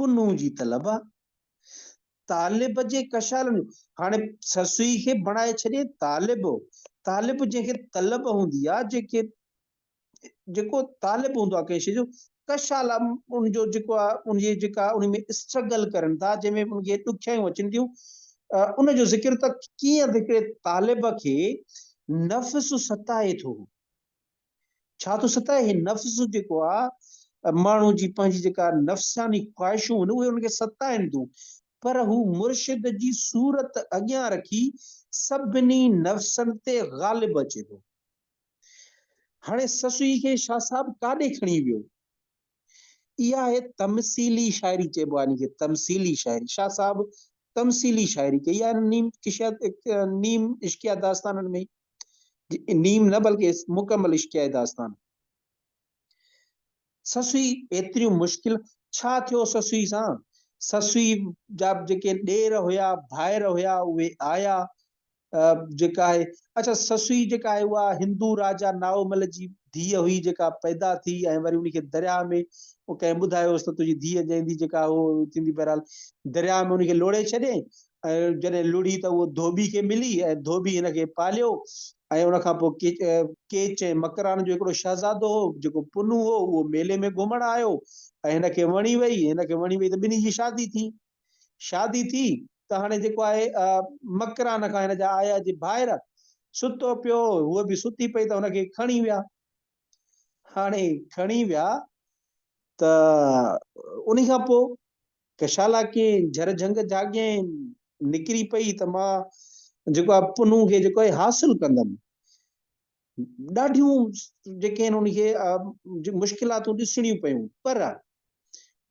A: پنهون جي طلب آ. طالب جي ڪشالن جو هاڻي سسئي کي بڻائي ڇڏي طالب، طالب جنهن کي طلب هوندي آ، جيڪي جيڪو طالب هوندو آ ڪنهن شيء جو، ڪشالا ان جو جيڪو آ ان جي جيڪا ان ۾ اسٽرگل ڪرن ٿا، جنهن ۾ ان کي ڏکيائيون اچن ٿيون، ان جو ذڪر ته ڪيئن هڪڙي طالب کي نفس ستائي ٿو. ڇا ٿو ستائي؟ هي نفس جيڪو آ ماڻهو جي پنهنجي جيڪا نفساني خواهشون آهن اهي ان کي ستائن ٿيون پر هو مرشد جي صورت اڳيان رکي سڀني نفسن تي غالب اچي ٿو. هاڻي سسئي کي شاهه صاحب ڪاڏي کڻي ويو؟ اها آهي تمثيلي شاعري چئبو آهي ان کي تمثيلي شاعري شاهه صاحب تمثيلي شاعري ڪئي آهي نيم نيم عشقيه داستانن ۾ نيم نه بلڪه مڪمل عشقيه داستان سسئي ايتريون مشڪل ڇا ٿيو سسئي سان سسئي جا جيڪي ڏير هيا ڀائر هيا اهي آيا جيڪا آهي اڇا سسئي جيڪا آهي اها هندو راجا نائومل جي ڌيء هئي جيڪا پيدا ٿي ۽ وري ان کي درياء ۾ ڪنهن ٻڌايو هوس ته تنهنجي ڌيء ڄائيندي جيڪا هو ٿيندي بهرحال درياء ۾ ان کي لوڙهي ڇڏيائين ۽ جڏهن لڙهي ته اهو ڌوٻي کي ملي ۽ ڌوٻي هن کي پاليو ۽ ان کان پوء ڪيچ ۽ مڪران جو هڪڙو شهزادو هو جيڪو پنهون هو اهو ميلي ۾ گهمڻ آيو ۽ هن کي وڻي وئي هن کي وڻي وئي ته ٻنهي جي شادي ٿي شادي ٿي ته هاڻي جيڪو آهي مڪران کان هن جا آيا جي ڀائر، ستو پيو هو، هوء به ستي پئي ته هن کي کڻي ويا. هاڻي کڻي ويا ته انهي کان پوء ڪشالا ڪئين، جھر جھنگ جھاڳيائين، نڪري پئي ته مان جيڪو آهي پنهون کي جيڪو آهي حاصل ڪندم. ڏاڍيون جيڪي آهن ان کي مشڪلاتون ڏسڻيون پيون پر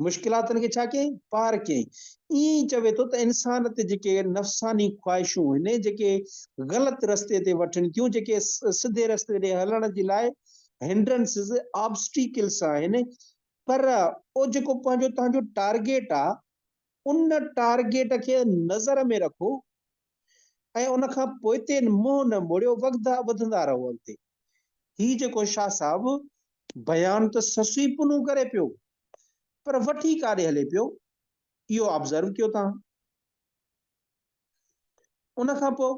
A: مشڪلاتن کي ڇا ڪيائين پار ڪيائين ائين ئي چوي ٿو ته انسان تي جيڪي نفساني خواهشون آهن جيڪي غلط رستي تي وٺن ٿيون جيڪي سڌي رستي ڏي هلڻ جي لاء هنڊرنسز آبسٽيڪلس آهن پر او جيڪو پنهنجو تنهنجو ٽارگيٽ آ ان ٽارگيٽ کي نظر ۾ رکو ۽ ان کان پوئتي منهن نه موڙيو وڳدا وڌندا رهو اڳتي. هي جيڪو شاهه صاحب بيان ته سسئي پنهون ڪري پيو پر وٺي ڪاڏي هلي پيو اهو آبزرو ڪيو توهان. ان کان پوء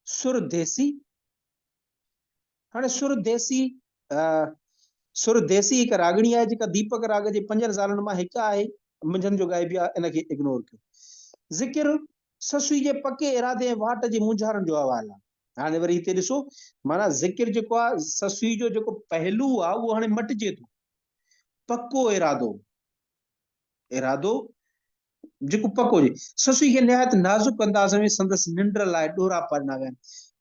A: سر ديسي، هاڻي سر ديسي، سر ديسي هڪ راڳڻي آهي جيڪا ديپڪ راڳ جي پنجن زالن مان هڪ آهي، منجهند جو ڳائبي آهي، ان کي اگنور ڪيو. ذڪر سسئي جي پڪي ارادي ۽ واٽ جي مونجهارن جو احوال آهي. هاڻي وري هتي ڏسو معنيٰ ذڪر جيڪو آهي سسئي جو جيڪو پهلو آهي اهو هاڻي مٽجي ٿو. پڪو ارادو، ارادو جيڪو پڪو هجي. سسئي کي نهايت نازڪ انداز ۾ سندس ننڊ لاء ڏوراپا ڏنا ويا آهن.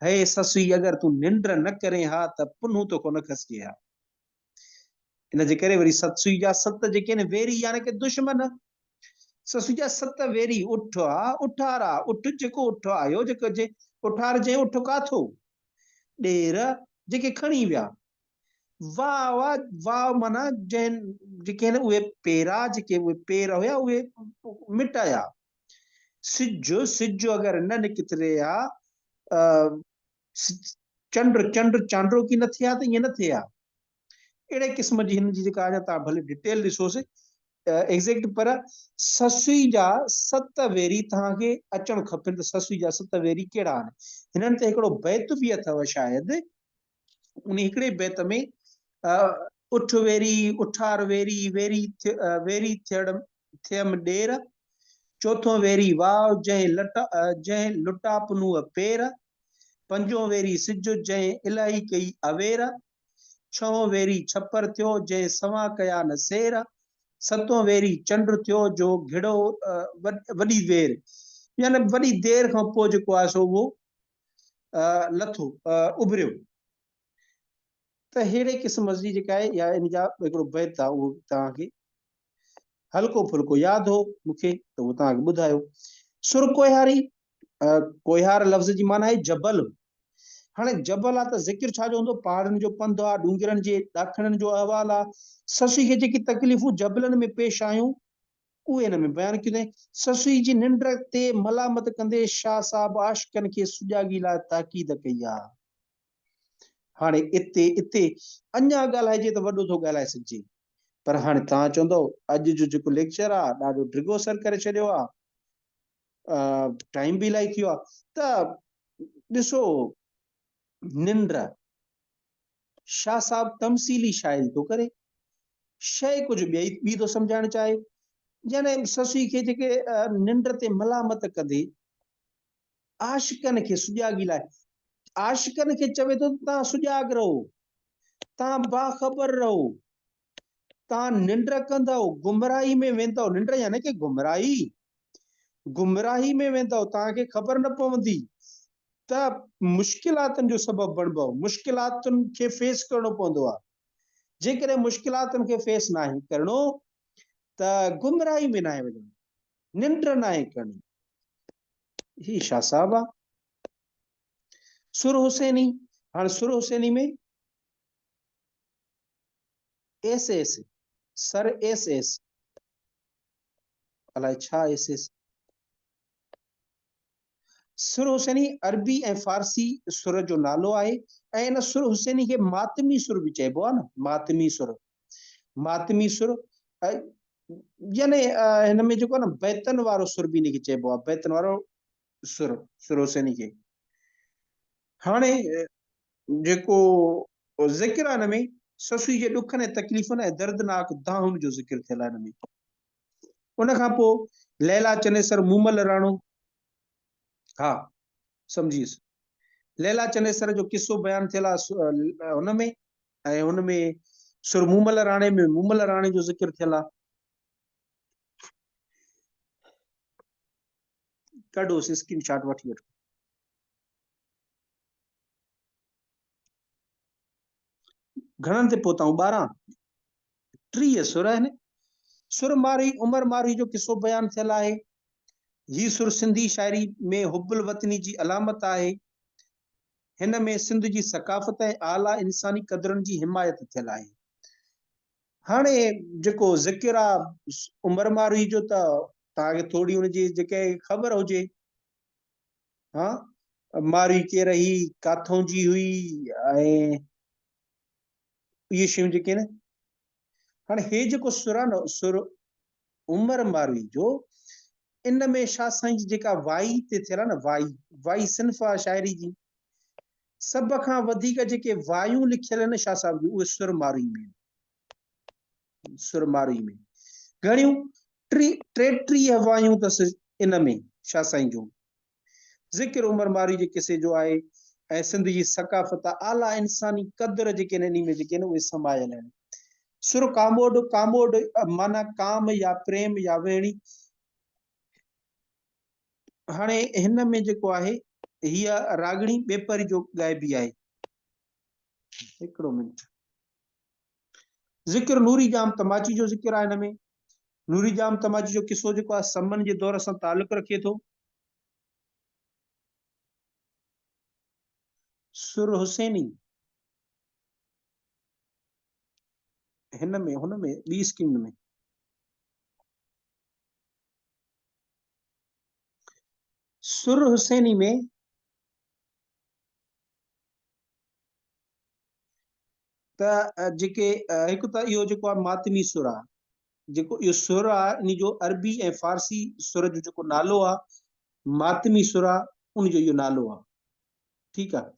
A: هي سسئي اگر تون ننڊ نه ڪرين ها ته پنهون توکان نه کسجي ها. ان جي ڪري وري سسئي جا ست جيڪي آهن ويري يعني ڪه دشمن، سسئي جا ست ويري اٺ آ، اٺار آ، اٺ جيڪو اٺ آيو جيڪو جي اٺار جنهن اٺ ڪاٿو، ڏير جيڪي کڻي ويا، واء آ، واء معنيٰ جنهن جيڪي آهن اهي پيرا جيڪي اهي پير هيا اهي مٽايا. سج، سج اگر نه نڪتري ها، چنڊ، چنڊ چانڊوڪي نه ٿئي ها ته ائين نه ٿئي ها. اهڙي قسم جي هن جي جيڪا اڃا توهان ڀلي ڊٽيل ڏسوس ايگزيڪٽ پر سسئي جا ست ويري توهان کي اچڻ کپن ته سسئي جا ست ويري ڪهڙا آهن. هنن تي هڪڙو بيت به اٿو شايد. انهي هڪڙي بيت ۾ اٺ ويري اٺار ويري ويري ويري ٿيڙ ٿيم ڏير، چوٿون ويري واء جنهن لٽ جنهن لٽا پنهونء پير، پنجون ويري سج جنهن الاهي ڪئي اوير، ڇهون ويري ڇپر ٿيو جنهن سوان ڪيا نه سير، ستون ويري چنڊ ٿيو جو گهڙو وڏي وير يعني وڏي دير کان پوء جيڪو آهي سو اهو لٿو اڀريو ته ههڙي قسم جي جيڪا آهي يا ان جا هڪڙو بيت آهي اهو توهان کي هلڪو ڦلڪو ياد هو مون کي ته اهو توهان کي ٻڌايو. سر ڪوهياري، ڪوهيار لفظ جي معنيٰ آهي جبل. هاڻي جبل آ ته ذڪر ڇا جو هوندو؟ پهاڙن جو پنڌ آ، ڏونگرن جي ڏاکڻن جو احوال آ. سسئي کي جيڪي تڪليفون جبلن ۾ پيش آيون، اهي هن ۾ بيان ڪيون اٿائين. سسئي جي ننڊ تي ملامت ڪندي شاهه صاحب عاشقن کي سجاڳي لاء تاڪيد ڪئي آ. هاڻي اتي اتي اڃا ڳالهائجي ته وڏو ٿو ڳالهائي سگهجي پر هاڻي توهان چوندؤ اڄ جو جيڪو ليڪچر آ ڏاڍو ڊگهو سر ڪري ڇڏيو آ، ٽائيم به الائي ٿي ويو آ ته ڏسو ننڊ شاهه صاحب تمثيلي شاعري ٿو ڪري، شيء ڪجهه ٻئي ٻي ٿو سمجهائڻ چاهي، يعني سسئي کي جيڪي ننڊ تي ملامت ڪندي عاشقن کي سجاڳي لاء عاشقن کي چوي ٿو ته توهان سجاڳ رهو، توهان باخبر رهو، توهان ننڊ ڪندؤ گمراهي ۾ ويندؤ، ننڊ يعني ڪه گمراهي، گمراهي ۾ ويندؤ، توهان کي خبر نه پوندي ته مشڪلاتن جو سبب بڻبؤ، مشڪلاتن کي فيس ڪرڻو پوندو آهي، جيڪڏهن مشڪلاتن کي فيس ناهي ڪرڻو ته گمراهي ۾ ناهي وڃڻو، ننڊ ناهي ڪرڻي. هي شاهه صاحب آ. سر حسيني، هاڻ سر حسيني ۾ ايس ايس، سر ايس ايس، الائي ڇا ايس ايس. سر حسيني عربي ۽ فارسي سر جو نالو آهي ۽ ان سر حسيني کي ماتمي سر به چئبو آهي نه، ماتمي سر، ماتمي سر يعني هن ۾ جيڪو آهي نه بيتن وارو سر به ان کي چئبو آهي، بيتن وارو سر، سر حسيني کي. هاڻي جيڪو ذڪر آهي ان ۾ سسئي جي ڏکن ۽ تڪليفن ۽ دردناڪ دانهن جو ذڪر ٿيل آهي ان ۾. ان کان پوء ليلا چنيسر مومل راڻو، ها سمجهي ويس، ليلا چنيسر جو قصو بيان ٿيل آهي هن ۾ ۽ هن ۾ سر مومل راڻي ۾ مومل راڻي جو ذڪر ٿيل آهي. ڪڍوس اسڪرين شاٽ وٺي وٺو. گهڻن تي پهتا آهيون؟ 12 30 سر آهن. سر مارئي عمر مارئي جو قصو بيان ٿيل آهي. هي سر سنڌي شاعري ۾ حب الوطني جي علامت آهي. هن ۾ سنڌ جي ثقافت ۽ اعليٰ انساني قدرن جي حمايت ٿيل آهي. هاڻي جيڪو ذڪر آ عمر مارئي جو ته توهان کي ٿوري ان جي جيڪي خبر هجي. ها مارئي ڪير هئي، ڪاٿون جي هئي ۽ اهي شيون جيڪي آهن. هاڻي هي جيڪو سر آهي نه سر عمر ماروي جو، ان ۾ شاهه سائين جي جيڪا وائي تي ٿيل آهي نه وائي، وائي صنف آهي شاعري جي، سڀ کان وڌيڪ جيڪي وايون لکيل آهن شاهه صاحب جون اهي سر ماروي ۾ آهن. سر ماروي ۾ گهڻيون 33 وايون اٿس ان ۾ شاهه سائين جون. ذڪر عمر مارئي جي قصي جو آهي ۽ سنڌ جي ثقافت، اعليٰ انساني قدر جيڪي آهن انهي ۾ جيڪي آهن اهي سمايل آهن. سر ڪاموڏ، ڪاموڏ معنيٰ ڪام يا پريم يا وهڻي. هاڻي هن ۾ جيڪو آهي هيء راڳڻي ٻيپهري جو ڳائبي آهي. هڪڙو منٽ. ذڪر نوري ڄام تماچي جو ذڪر آهي هن ۾. نوري ڄام تماچي جو قصو جيڪو آهي سمن جي دور سان تعلق رکي ٿو. سر حسيني هن ۾ هن ۾ ٻي اسڪرين ۾. سر حسيني ۾ ته جيڪي هڪ ته اهو جيڪو آهي ماتمي سر آهي، جيڪو اهو سر آهي ان جو عربي ۽ فارسي سر جو جيڪو نالو آهي ماتمي سر آهي ان جو اهو نالو آهي. ٺيڪ آهي.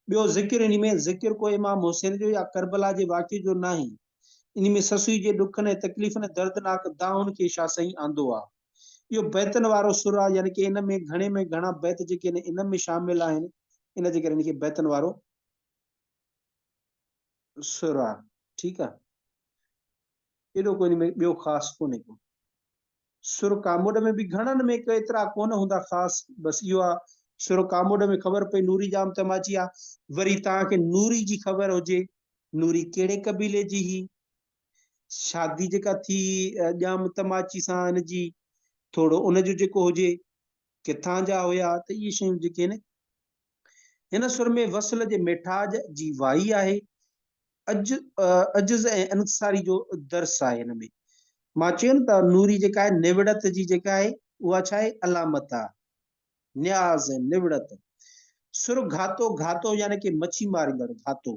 A: ٻيو ذڪر ان ۾ ذڪر ڪو امام حسين جو يا ڪربلا جي واقعي جو ناهي. ان ۾ سسئي جي ڏکن ۽ تڪليفن ۽ دردناڪ دانهن کي شاهه سائين آندو آهي. اهو بيتن وارو سر آهي يعني ڪي ان ۾ گهڻي ۾ گهڻا بيت جيڪي آهن ان ۾ شامل آهن ان جي ڪري ان کي بيتن وارو سر آ ٺيڪ آ ايڏو ڪو ان ۾ ٻيو خاص ڪونهي ڪو. سر ڪاموڏ ۾ به گهڻن ۾ ڪي ايترا ڪونه هوندا خاص بس اهو آ سر ڪاموڏ ۾ خبر پئي نوري ڄام تماچي آ وري توهان کي نوري جي خبر هجي نوري ڪهڙي قبيلي جي هئي شادي جيڪا ٿي ڄام تماچي سان هن جي ٿورو ان جو جيڪو هجي ڪٿان جا هيا ته اهي شيون جيڪي آهن هن سر ۾ وصل جي ميٺاج جي وائي آهي. عجز ۽ انڪساري جو درس آهي هن ۾. مان چيو نه ته نوري جيڪا آهي نوڙت جي جيڪا آهي اها ڇا آهي علامت آهي. نياز ۽ نوڙت. سر گهاتو، گهاتو يعني ڪي مڇي ماريندڙ گهاتو.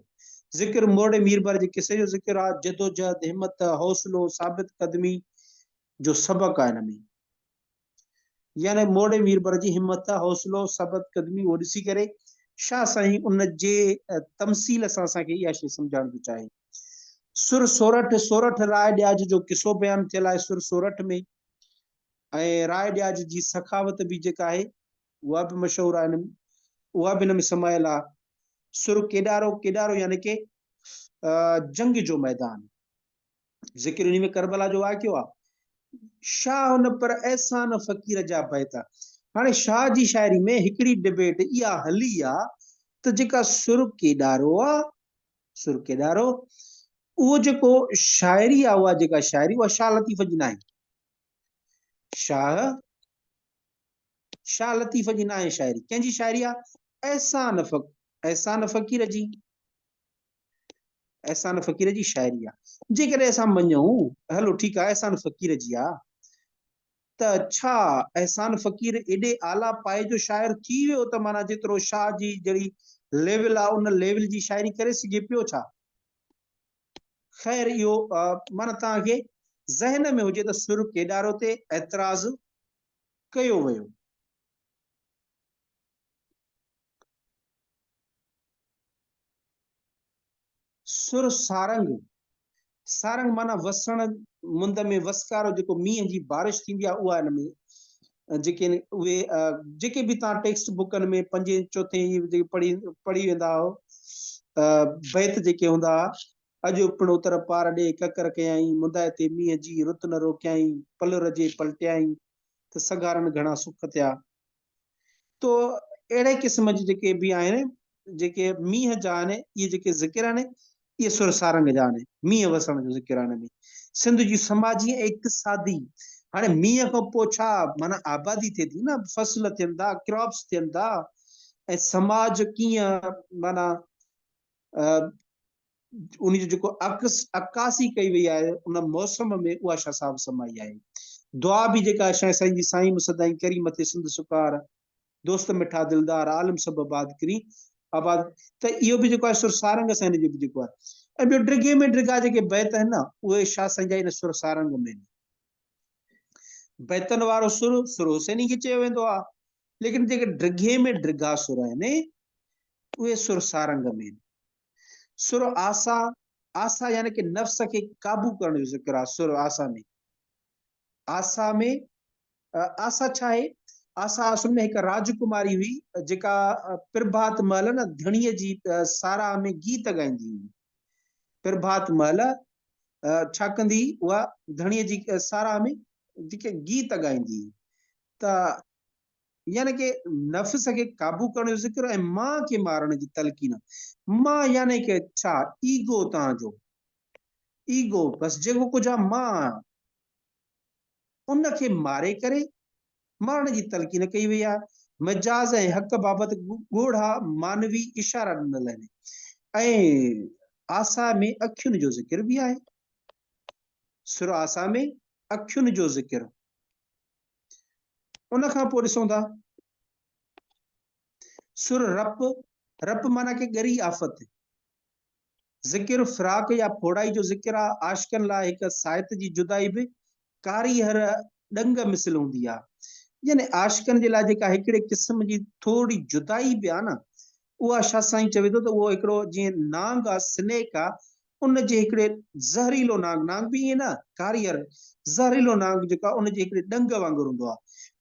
A: ذڪر مورڙي ميربر جي قصي جو ذڪر آهي. جدوجهد، همت، حوصلو، ثابت قدمي جو سبق آهي هن ۾. يعني موڙي ميربر جي همت، حوصلو، ثابت قدمي اهو ڏسي ڪري شاهه سائين ان جي تمثيل سان اسان کي اها شيء سمجهائڻ ٿو چاهي. سر سورٺ، سورٺ راء ڏياج جو قصو بيان ٿيل آهي سر سورٺ ۾ ۽ راء ڏياج جي سخاوت به جيڪا آهي اها به مشهور آهي اها به هن ۾ سمايل آهي. سر ڪيڏارو، ڪيڏارو يعني ڪي جنگ جو ميدان. ذڪر انهي ۾ ڪربلا جو واقعو آ. شاهه نه پر احسان فقير جا بيت. هاڻي شاهه جي شاعري ۾ هڪڙي ڊبيٽ اها هلي آ ته جيڪا سر ڪيڏارو آ، سر ڪيڏارو، اهو جيڪو شاعري آ اها جيڪا شاعري اها شاهه لطيف جي ناهي. شاهه شاهه لطيف جي ناهي شاعري. ڪنهن جي شاعري آ؟ احسان فق احسان فقير جي. احسان فقير جي شاعري آ. جيڪڏهن اسان مڃون هلو ٺيڪ آ احسان فقير جي آ ته ڇا احسان فقير ايڏي اعليٰ پائي جو شاعر ٿي ويو ته معنيٰ جيترو شاهه جي جهڙي ليول آ ان ليول جي شاعري ڪري سگهي پيو ڇا؟ خير اهو معنيٰ توهان کي ذهن ۾ هجي ته سر ڪيڏارو تي اعتراض ڪيو ويو. سر سارنگ، سارنگ معنيٰ وسڻ، مند ۾ وسڪارو جيڪو مينهن جي بارش ٿيندي آهي اها هن ۾ جيڪي آهن اهي جيڪي به توهان ٽيڪسٽ بڪن ۾ پنجين چوٿين اهي جيڪي پڙهي پڙهي ويندا آهيو بيت جيڪي هوندا هئا اڄ پڻ اتر پار ڏي ڪڪر ڪيائين مندائتي مينهن جي رت نه روڪيائين پل رجي پلٽيائين ته سگهارن گهڻا سک ٿيا. تو اهڙي قسم جي جيڪي به آهن جيڪي مينهن جا آهن اهي جيڪي ذڪر آهن اهي سر سارنگ جا آهن مينهن وسڻ جو ذڪر آهن ۾ سنڌ جي سماجي ۽ اقتصادي هاڻي مينهن کان پوء ڇا معنيٰ آبادي ٿئي ٿي نه فصل ٿين ٿا ڪراپس ٿين ٿا ۽ سماج ڪيئن معنيٰ ان جو جيڪو عڪس عڪاسي ڪئي وئي آهي ان موسم ۾ اها شاهه صاحب سمائي آهي. دعا به جيڪا شاهه سائين جي سائين مون سدائين ڪرين مٿي سنڌ سڪار دوست مٺا دلدار عالم سڀ آباد ڪرين آباد ته اهو به جيڪو آهي سر سارنگ سان هن جو به جيڪو آهي. ۽ ٻيو ڊگهي ۾ ڊگها جيڪي بيت آهن نه اهي شاهه سائين جا ان سر سارنگ ۾ آهن. بيتن وارو سر سر حسيني کي چيو ويندو آهي، ليڪن جيڪي ڊگهي ۾ ڊگها سر آهن اهي سر سارنگ ۾ آهن. سر آسا، آسا يعني ڪي نفس کي قابو ڪرڻ جو ذڪر آهي سر آسا ۾. آسا ۾ آسا ڇا آهي؟ آسا اصل ۾ هڪ راجڪماري هئي جيڪا پرڀات مهل نه ڌڻيء جي ساراهه ۾ گيت ڳائيندي هئي. پرڀات مهل ڇا ڪندي هئي؟ اها ڌڻيء جي ساراهه ۾ جيڪي گيت ڳائيندي هئي ته يعني ڪي نفس کي قابو ڪرڻ جو ذڪر ۽ مان کي مارڻ جي تلقين. مان يعني ڪي ڇا؟ ايگو توهان جو. ايگو بس جيڪو ڪجهه آهي مان آهيان. ان کي ماري ڪري مارڻ جي تلقين ڪئي وئي آهي. مجاز ۽ حق بابت ڳوڙها معنوي اشارا ڏنل آهن ۽ آسا ۾ اکين جو ذڪر به آهي. سر آسا ۾ اکين جو ذڪر. ان کان پوء ڏسون ٿا سر رپ، رپ معنيٰ ڪي ڳري آفت. ذڪر فراق يا ڦوڙائي جو ذڪر آ، عاشقن لاء هڪ ساعت جي جدائي به ڪاريهر ڏنگ مثل هوندي آ. يعني عاشقن جي لاء جيڪا هڪڙي قسم جي ٿورڙي جدائي به آ نه، اها شاهه سائين چوي ٿو ته اهو هڪڙو جيئن نانگ آ، Snake آ، ان جي هڪڙي زهريلو نانگ، نانگ به ائين نه، ڪاريهر، زهريلو نانگ جيڪو آهي ان جي هڪڙي ڏنگ وانگر هوندو آهي.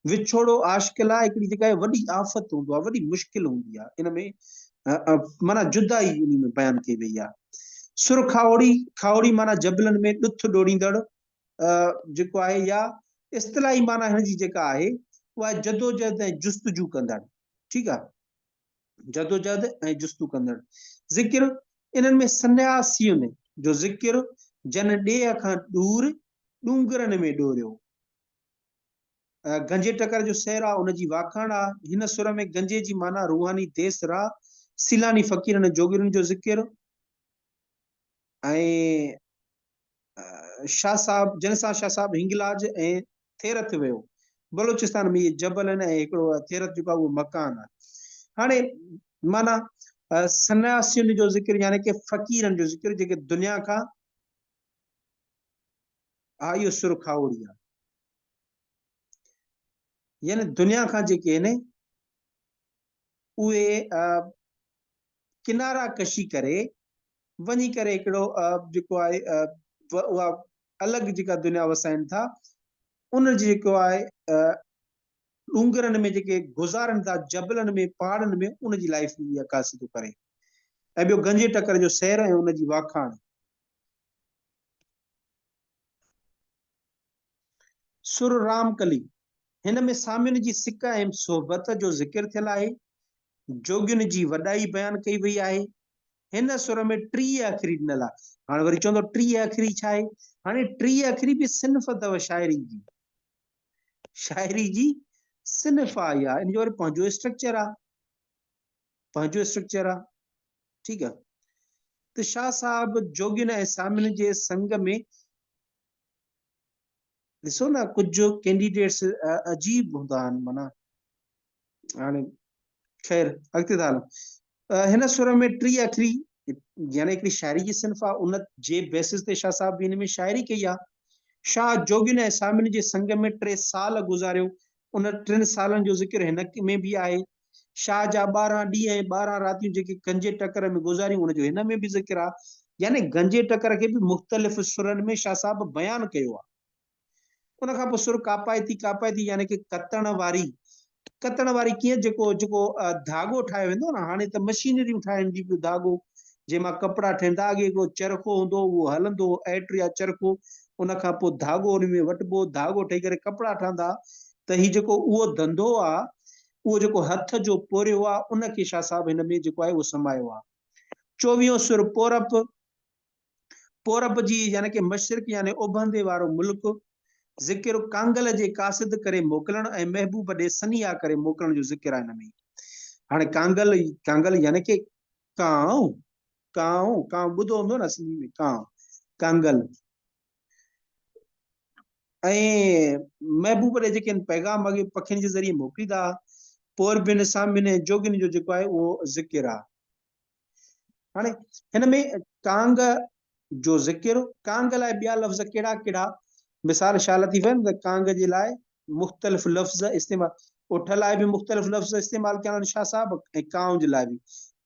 A: وڇوڙو عاشق لاء هڪڙي جيڪا آهي وڏي آفت هوندو آهي، وڏي مشڪل هوندي آهي. ان ۾ معنيٰ جدائي انهي ۾ بيان ڪئي وئي آهي. سر کاهوڙي، کاهوڙي معنيٰ جبلن ۾ ڏٿ ڏوڙيندڙ جيڪو آهي يا اصطلاحي معنيٰ هن جي جيڪا آهي اها آهي جدوجهد ۽ جستجو ڪندڙ. ٺيڪ آهي. جدوجهد ۽ جستو ڪندڙ. ذڪر، انهن ۾ سنياسين جو ذڪر جن ڏيهه کان ڏور ڏونگرن ۾ ڏوريو. گنجي ٽڪر جو سير آ، ان جي واکاڻ آ. هن سر ۾ گنجي جي معنيٰ روحاني ديس را، سيلاني فقيرن ۽ جوڳين جو ذڪر ۽. شاهه صاحب جنھن سان شاهه صاحب هنگلاج ۽ ٿيرٿ ويو. بلوچستان ۾ اهي جبل آهن ۽ هڪڙو ٿيرٿ جيڪو آهي اهو مڪان آهي. هاڻي معنيٰ سنياسين جو ذڪر يعني ڪي فقيرن جو ذڪر جيڪي دنيا کان ها اهو سر کاهوڙي آهي. يعني دنيا کان جيڪي آهن اهي ڪنارا ڪشي ڪري وڃي ڪري هڪڙو جيڪو آهي اها الڳ جيڪا دنيا وسائين ٿا ان جي جيڪو آهي ڏونگرن ۾ جيڪي گذارن ٿا جبلن ۾ پهاڙن ۾ ان جي لائف جي عڪاسي ٿو ڪري ۽ ٻيو گنجي ٽڪر جو سير ۽ ان جي واکاڻ. سر رام ڪلي، هن ۾ سامين جي سڪ ۽ صحبت جو ذڪر ٿيل آهي. جوڳين جي وڏائي بيان ڪئي وئي آهي. هن سر ۾ 30 اکري ڏنل آهي. هاڻي وري چوندو 30 اکري ڇا آهي؟ هاڻي 30 اکري به صنف اٿو شاعري جي. شاعري جي صنف آهي اها. ان جو وري پنهنجو اسٽرڪچر آهي. پنهنجو اسٽرڪچر آهي. ٺيڪ آهي. ته شاهه صاحب جوڳين ۽ سامين جي سنگ ۾ ڏسو نه ڪجهه ڪينڊيڊيٽس عجيب هوندا آهن معنيٰ هاڻي خير اڳتي ٿا هلون هن سر ۾ ٽي اکري يعني هڪڙي شاعري جي صنف آهي ان جي بيسس تي شاهه صاحب به هن ۾ شاعري ڪئي آهي شاهه جوڳين ۽ سامين جي سنگ ۾ 3 سال گذاريو ان 3 سالن جو ذڪر هن ۾ به آهي شاهه جا 12 ڏينهن ۽ 12 راتيون جيڪي گنجي ٽڪر ۾ گذاريون ان جو هن ۾ به ذڪر آهي. يعني گنجي ٽڪر کي به مختلف سرن ۾ شاهه صاحب بيان ڪيو آهي. ان کان پوء سر ڪاپائتي، ڪاپائتي يعني ڪي ڪتڻ واري، ڪتڻ واري ڪيئن جيڪو جيڪو ڌاڳو ٺاهيو ويندو نه هاڻي ته مشينريون ٺاهن ٿيون پيون ڌاڳو جنهن مان ڪپڙا ٺهن ٿا اڳي هڪڙو چرخو هوندو هو اهو هلندو هو ائٽ يا چرخو ان کان پوء ڌاڳو ان ۾ وٽبو ڌاڳو ٺهي ڪري ڪپڙا ٺهندا ته هي جيڪو اهو ڌنڌو آ اهو جيڪو هٿ جو پورهيو آ ان کي شاهه صاحب هن ۾ جيڪو آهي اهو سمايو آ. چوويهون سر پورپ، پورپ جي يعني ڪي مشرق يعني اڀندي وارو ملڪ، ذڪر ڪانگل جي قاصد ڪري موڪلڻ ۽ محبوب ڏي سنيها ڪري موڪلڻ جو ذڪر آهي هن ۾. هاڻي ڪانگل، ڪانگل يعني ڪي ڪانء، ڪانء، ڪانء ٻڌو هوندو نه سنڌي ۾ ڪانء، ڪانگل. ۽ محبوب ڏي جيڪي آهن پيغام اڳي پکين جي ذريعي موڪليندا ها، پوربين، سامين ۽ جوڳين جو جيڪو آهي اهو ذڪر آهي. هاڻي هن ۾ ڪانگ جو ذڪر، ڪانگ لاء ٻيا لفظ ڪهڙا ڪهڙا، مثال شاهه لطيف آهن ته ڪانگ جي لاء مختلف لفظ استعمال، اٺ لاء به مختلف لفظ استعمال ڪيا آهن شاهه صاحب ۽ ڪانء جي لاء به،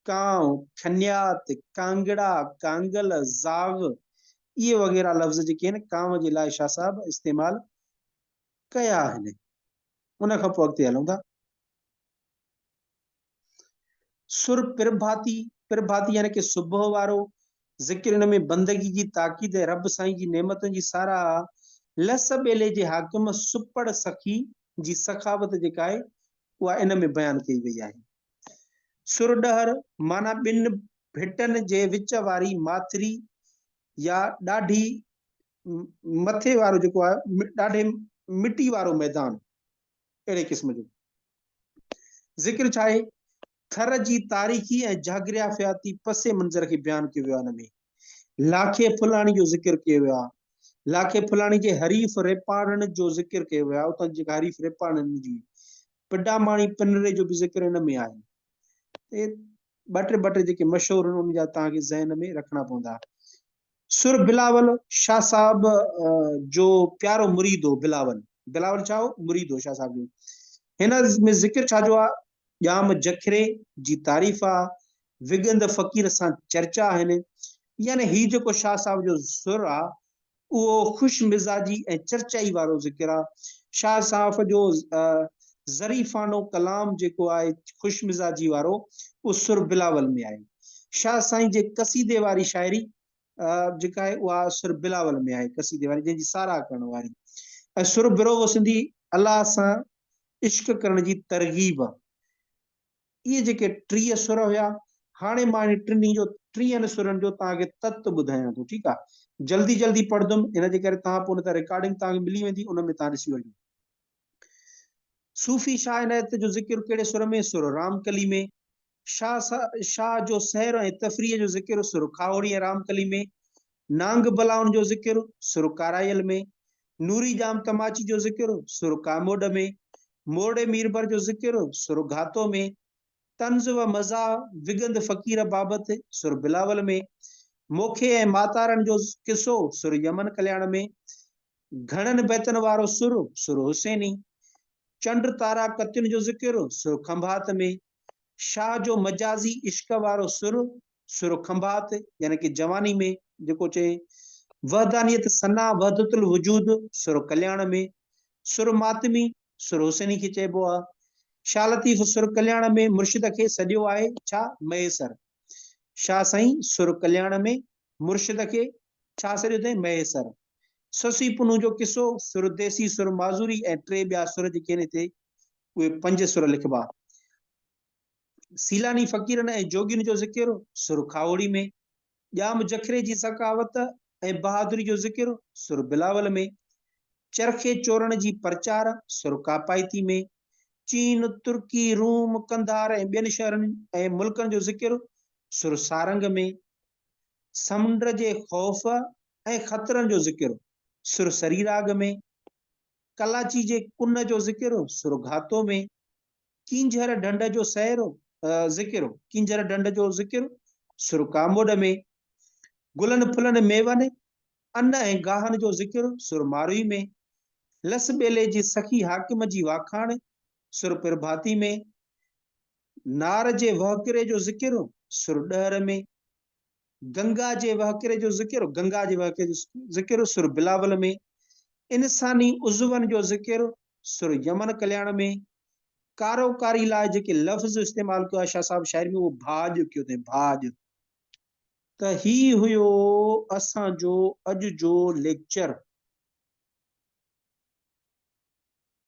A: ڪانء، کنيات، ڪانگڙا، ڪانگل، زاغ، اهي وغيره لفظ جيڪي آهن ڪانء جي لاء شاهه صاحب استعمال ڪيا آهن. ان کان پوء اڳتي هلون ٿا. سر پرڀاتي، پرڀاتي يعني ڪه صبح وارو، ذڪر ان ۾ بندگي جي تاڪيد ۽ رب سائين جي نعمتن جي ساراهه، لس ٻيلي جي حاڪم سپڙ سخي جي سخاوت جيڪا آهي اها ان ۾ بيان ڪئي وئي آهي. سر ڏهر معنيٰ ٻن ڀٽن جي وچ واري ماٿري يا ڏاڍي مٿي وارو جيڪو آهي ڏاڍي مٽي وارو ميدان. اهڙي قسم جو ذڪر ڇا آهي؟ ٿر جي تاريخي ۽ جاگرافياتي پس منظر کي بيان ڪيو ويو آهي. ان ۾ لاکي ڦلاڻي جو ذڪر ڪيو ويو آهي. لاکي ڦلاڻي جي حريف ريپاڙڻ جو ذڪر ڪيو ويو آهي. اتان جي جيڪا حريف ريپاڙڻ جي پڊاماڻي پنري جو به ذڪر ان ۾ آهي. ٻه ٽي ٻه ٽي جيڪي مشهور آهن ان جا توهان کي ذهن ۾ رکڻا پوندا. سر بلاول شاهه صاحب جو پيارو مريد هو بلاول بلاول ڇا هو مريد هو شاهه صاحب جو هن ۾ ذڪر ڇا جو آ ڄام جکري جي تعريف آ وڳند فقير سان چرچا آهن يعني هي جيڪو شاهه صاحب جو سر آ اهو خوش مزاجي ۽ چرچائي وارو ذڪر آ شاهه صاحب جو ظريفانو ڪلام جيڪو آهي خوش مزاجي وارو اهو سر بلاول ۾ آهي شاهه سائين جي قصيدي واري شاعري جيڪا آهي اها سر بلاول ۾ آهي، قصيدي واري جنهن جي ساراهه ڪرڻ واري ۽ سر بروو سنڌي الله سان عشق ڪرڻ جي ترغيب. اهي جيڪي 30 سر هيا، هاڻي مان انهن ٽنهي جو ٽيهن سرن جو توهان کي تت ٻڌايان ٿو، ٺيڪ آهي. جلدي جلدي پڙهندم ان جي ڪري توهان پوء ان تان رڪارڊنگ توهان کي ملي ويندي ان ۾ توهان ڏسي وٺجو. صوفي شاهه عنايت جو ذڪر ڪهڙي سر ۾؟ سر رامڪلي ۾. شاهه شاهه جو سير ۽ تفريح جو ذڪر سر کاهوڙي ۽ رامڪلي ۾. نانگ بلائن جو ذڪر سر ڪارايل ۾. نوري ڄام تماچي جو ذڪر سر ڪاموڏ ۾. مورڙي ميربر جو ذڪر سر گهاتو ۾. طنز و مزاح وڳند فقير بابت سر بلاول ۾. موکي ۽ ماتارن جو قصو سر يمن ڪلياڻ ۾. گهڻن بيتن وارو سر، سر حسيني، چنڊ تارا ڪتين جو ذڪر، سر کنڀات ۾، شاهه جو مجازي عشق وارو سر، سر کنڀات يعني ڪه جواني ۾ جيڪو چئي، وحدانيت ثنا وحدت الوجود، سر ڪلياڻ ۾، سر ماتمي، سر حسيني کي چئبو آهي. شاهه لطيف سر ڪلياڻ ۾ مرشد کي سڏيو آهي ڇا؟ مهيسر. شاهه سائين سر ڪلياڻ ۾ مرشد کي ڇا سڏيو اٿئي؟ مهيسر. سسئي پنهون جو قصو، سر ديسي، سر معذوري ۽ ٽي ٻيا سر جيڪي آهن هتي اهي پنج سر لکبا. سيلاني فقيرن ۽ جوڳين جو ذڪر سر کاهوڙي ۾، ڄام جکري جي ذڪاوت ۽ بهادري جو ذڪر سر بلاول ۾، چرخي چورڻ جي پرچار سر ڪاپائتي ۾، چين، ترڪي، روم، قنڌار ۽ ٻين شهرن ۽ ملڪن جو ذڪر سر سارنگ ۾، سمنڊ جي خوف ۽ خطرن جو ذڪر سر سريراڳ ۾، ڪلاچي جي ڪن جو ذڪر سر گهاتو ۾، ڪينجهر ڍنڍ جو سير ذڪر ڪينجهر ڍنڍ جو ذڪر سر ڪاموڏ ۾، گلن ڦلن ميون، ان ۽ گاهن جو ذڪر سر ماروئي ۾، لس ٻيلي جي سخي حاڪم جي واکاڻ سر پرڀاتي ۾، نار جي وهڪري جو ذڪر سر ڏهر ۾، گنگا جي وهڪري جو ذڪر گنگا جي وهڪري جو ذڪر سر بلاول ۾، انساني عضون جو ذڪر سر يمن ڪلياڻ ۾، ڪارو ڪاري لاء جيڪي لفظ استعمال ڪيو آهي شاهه صاحب شاعري ۾ اهو ڀاڄ ڪيو اٿئي ڀاڄ. ته هي هيو اسان جو اڄ جو ليڪچر.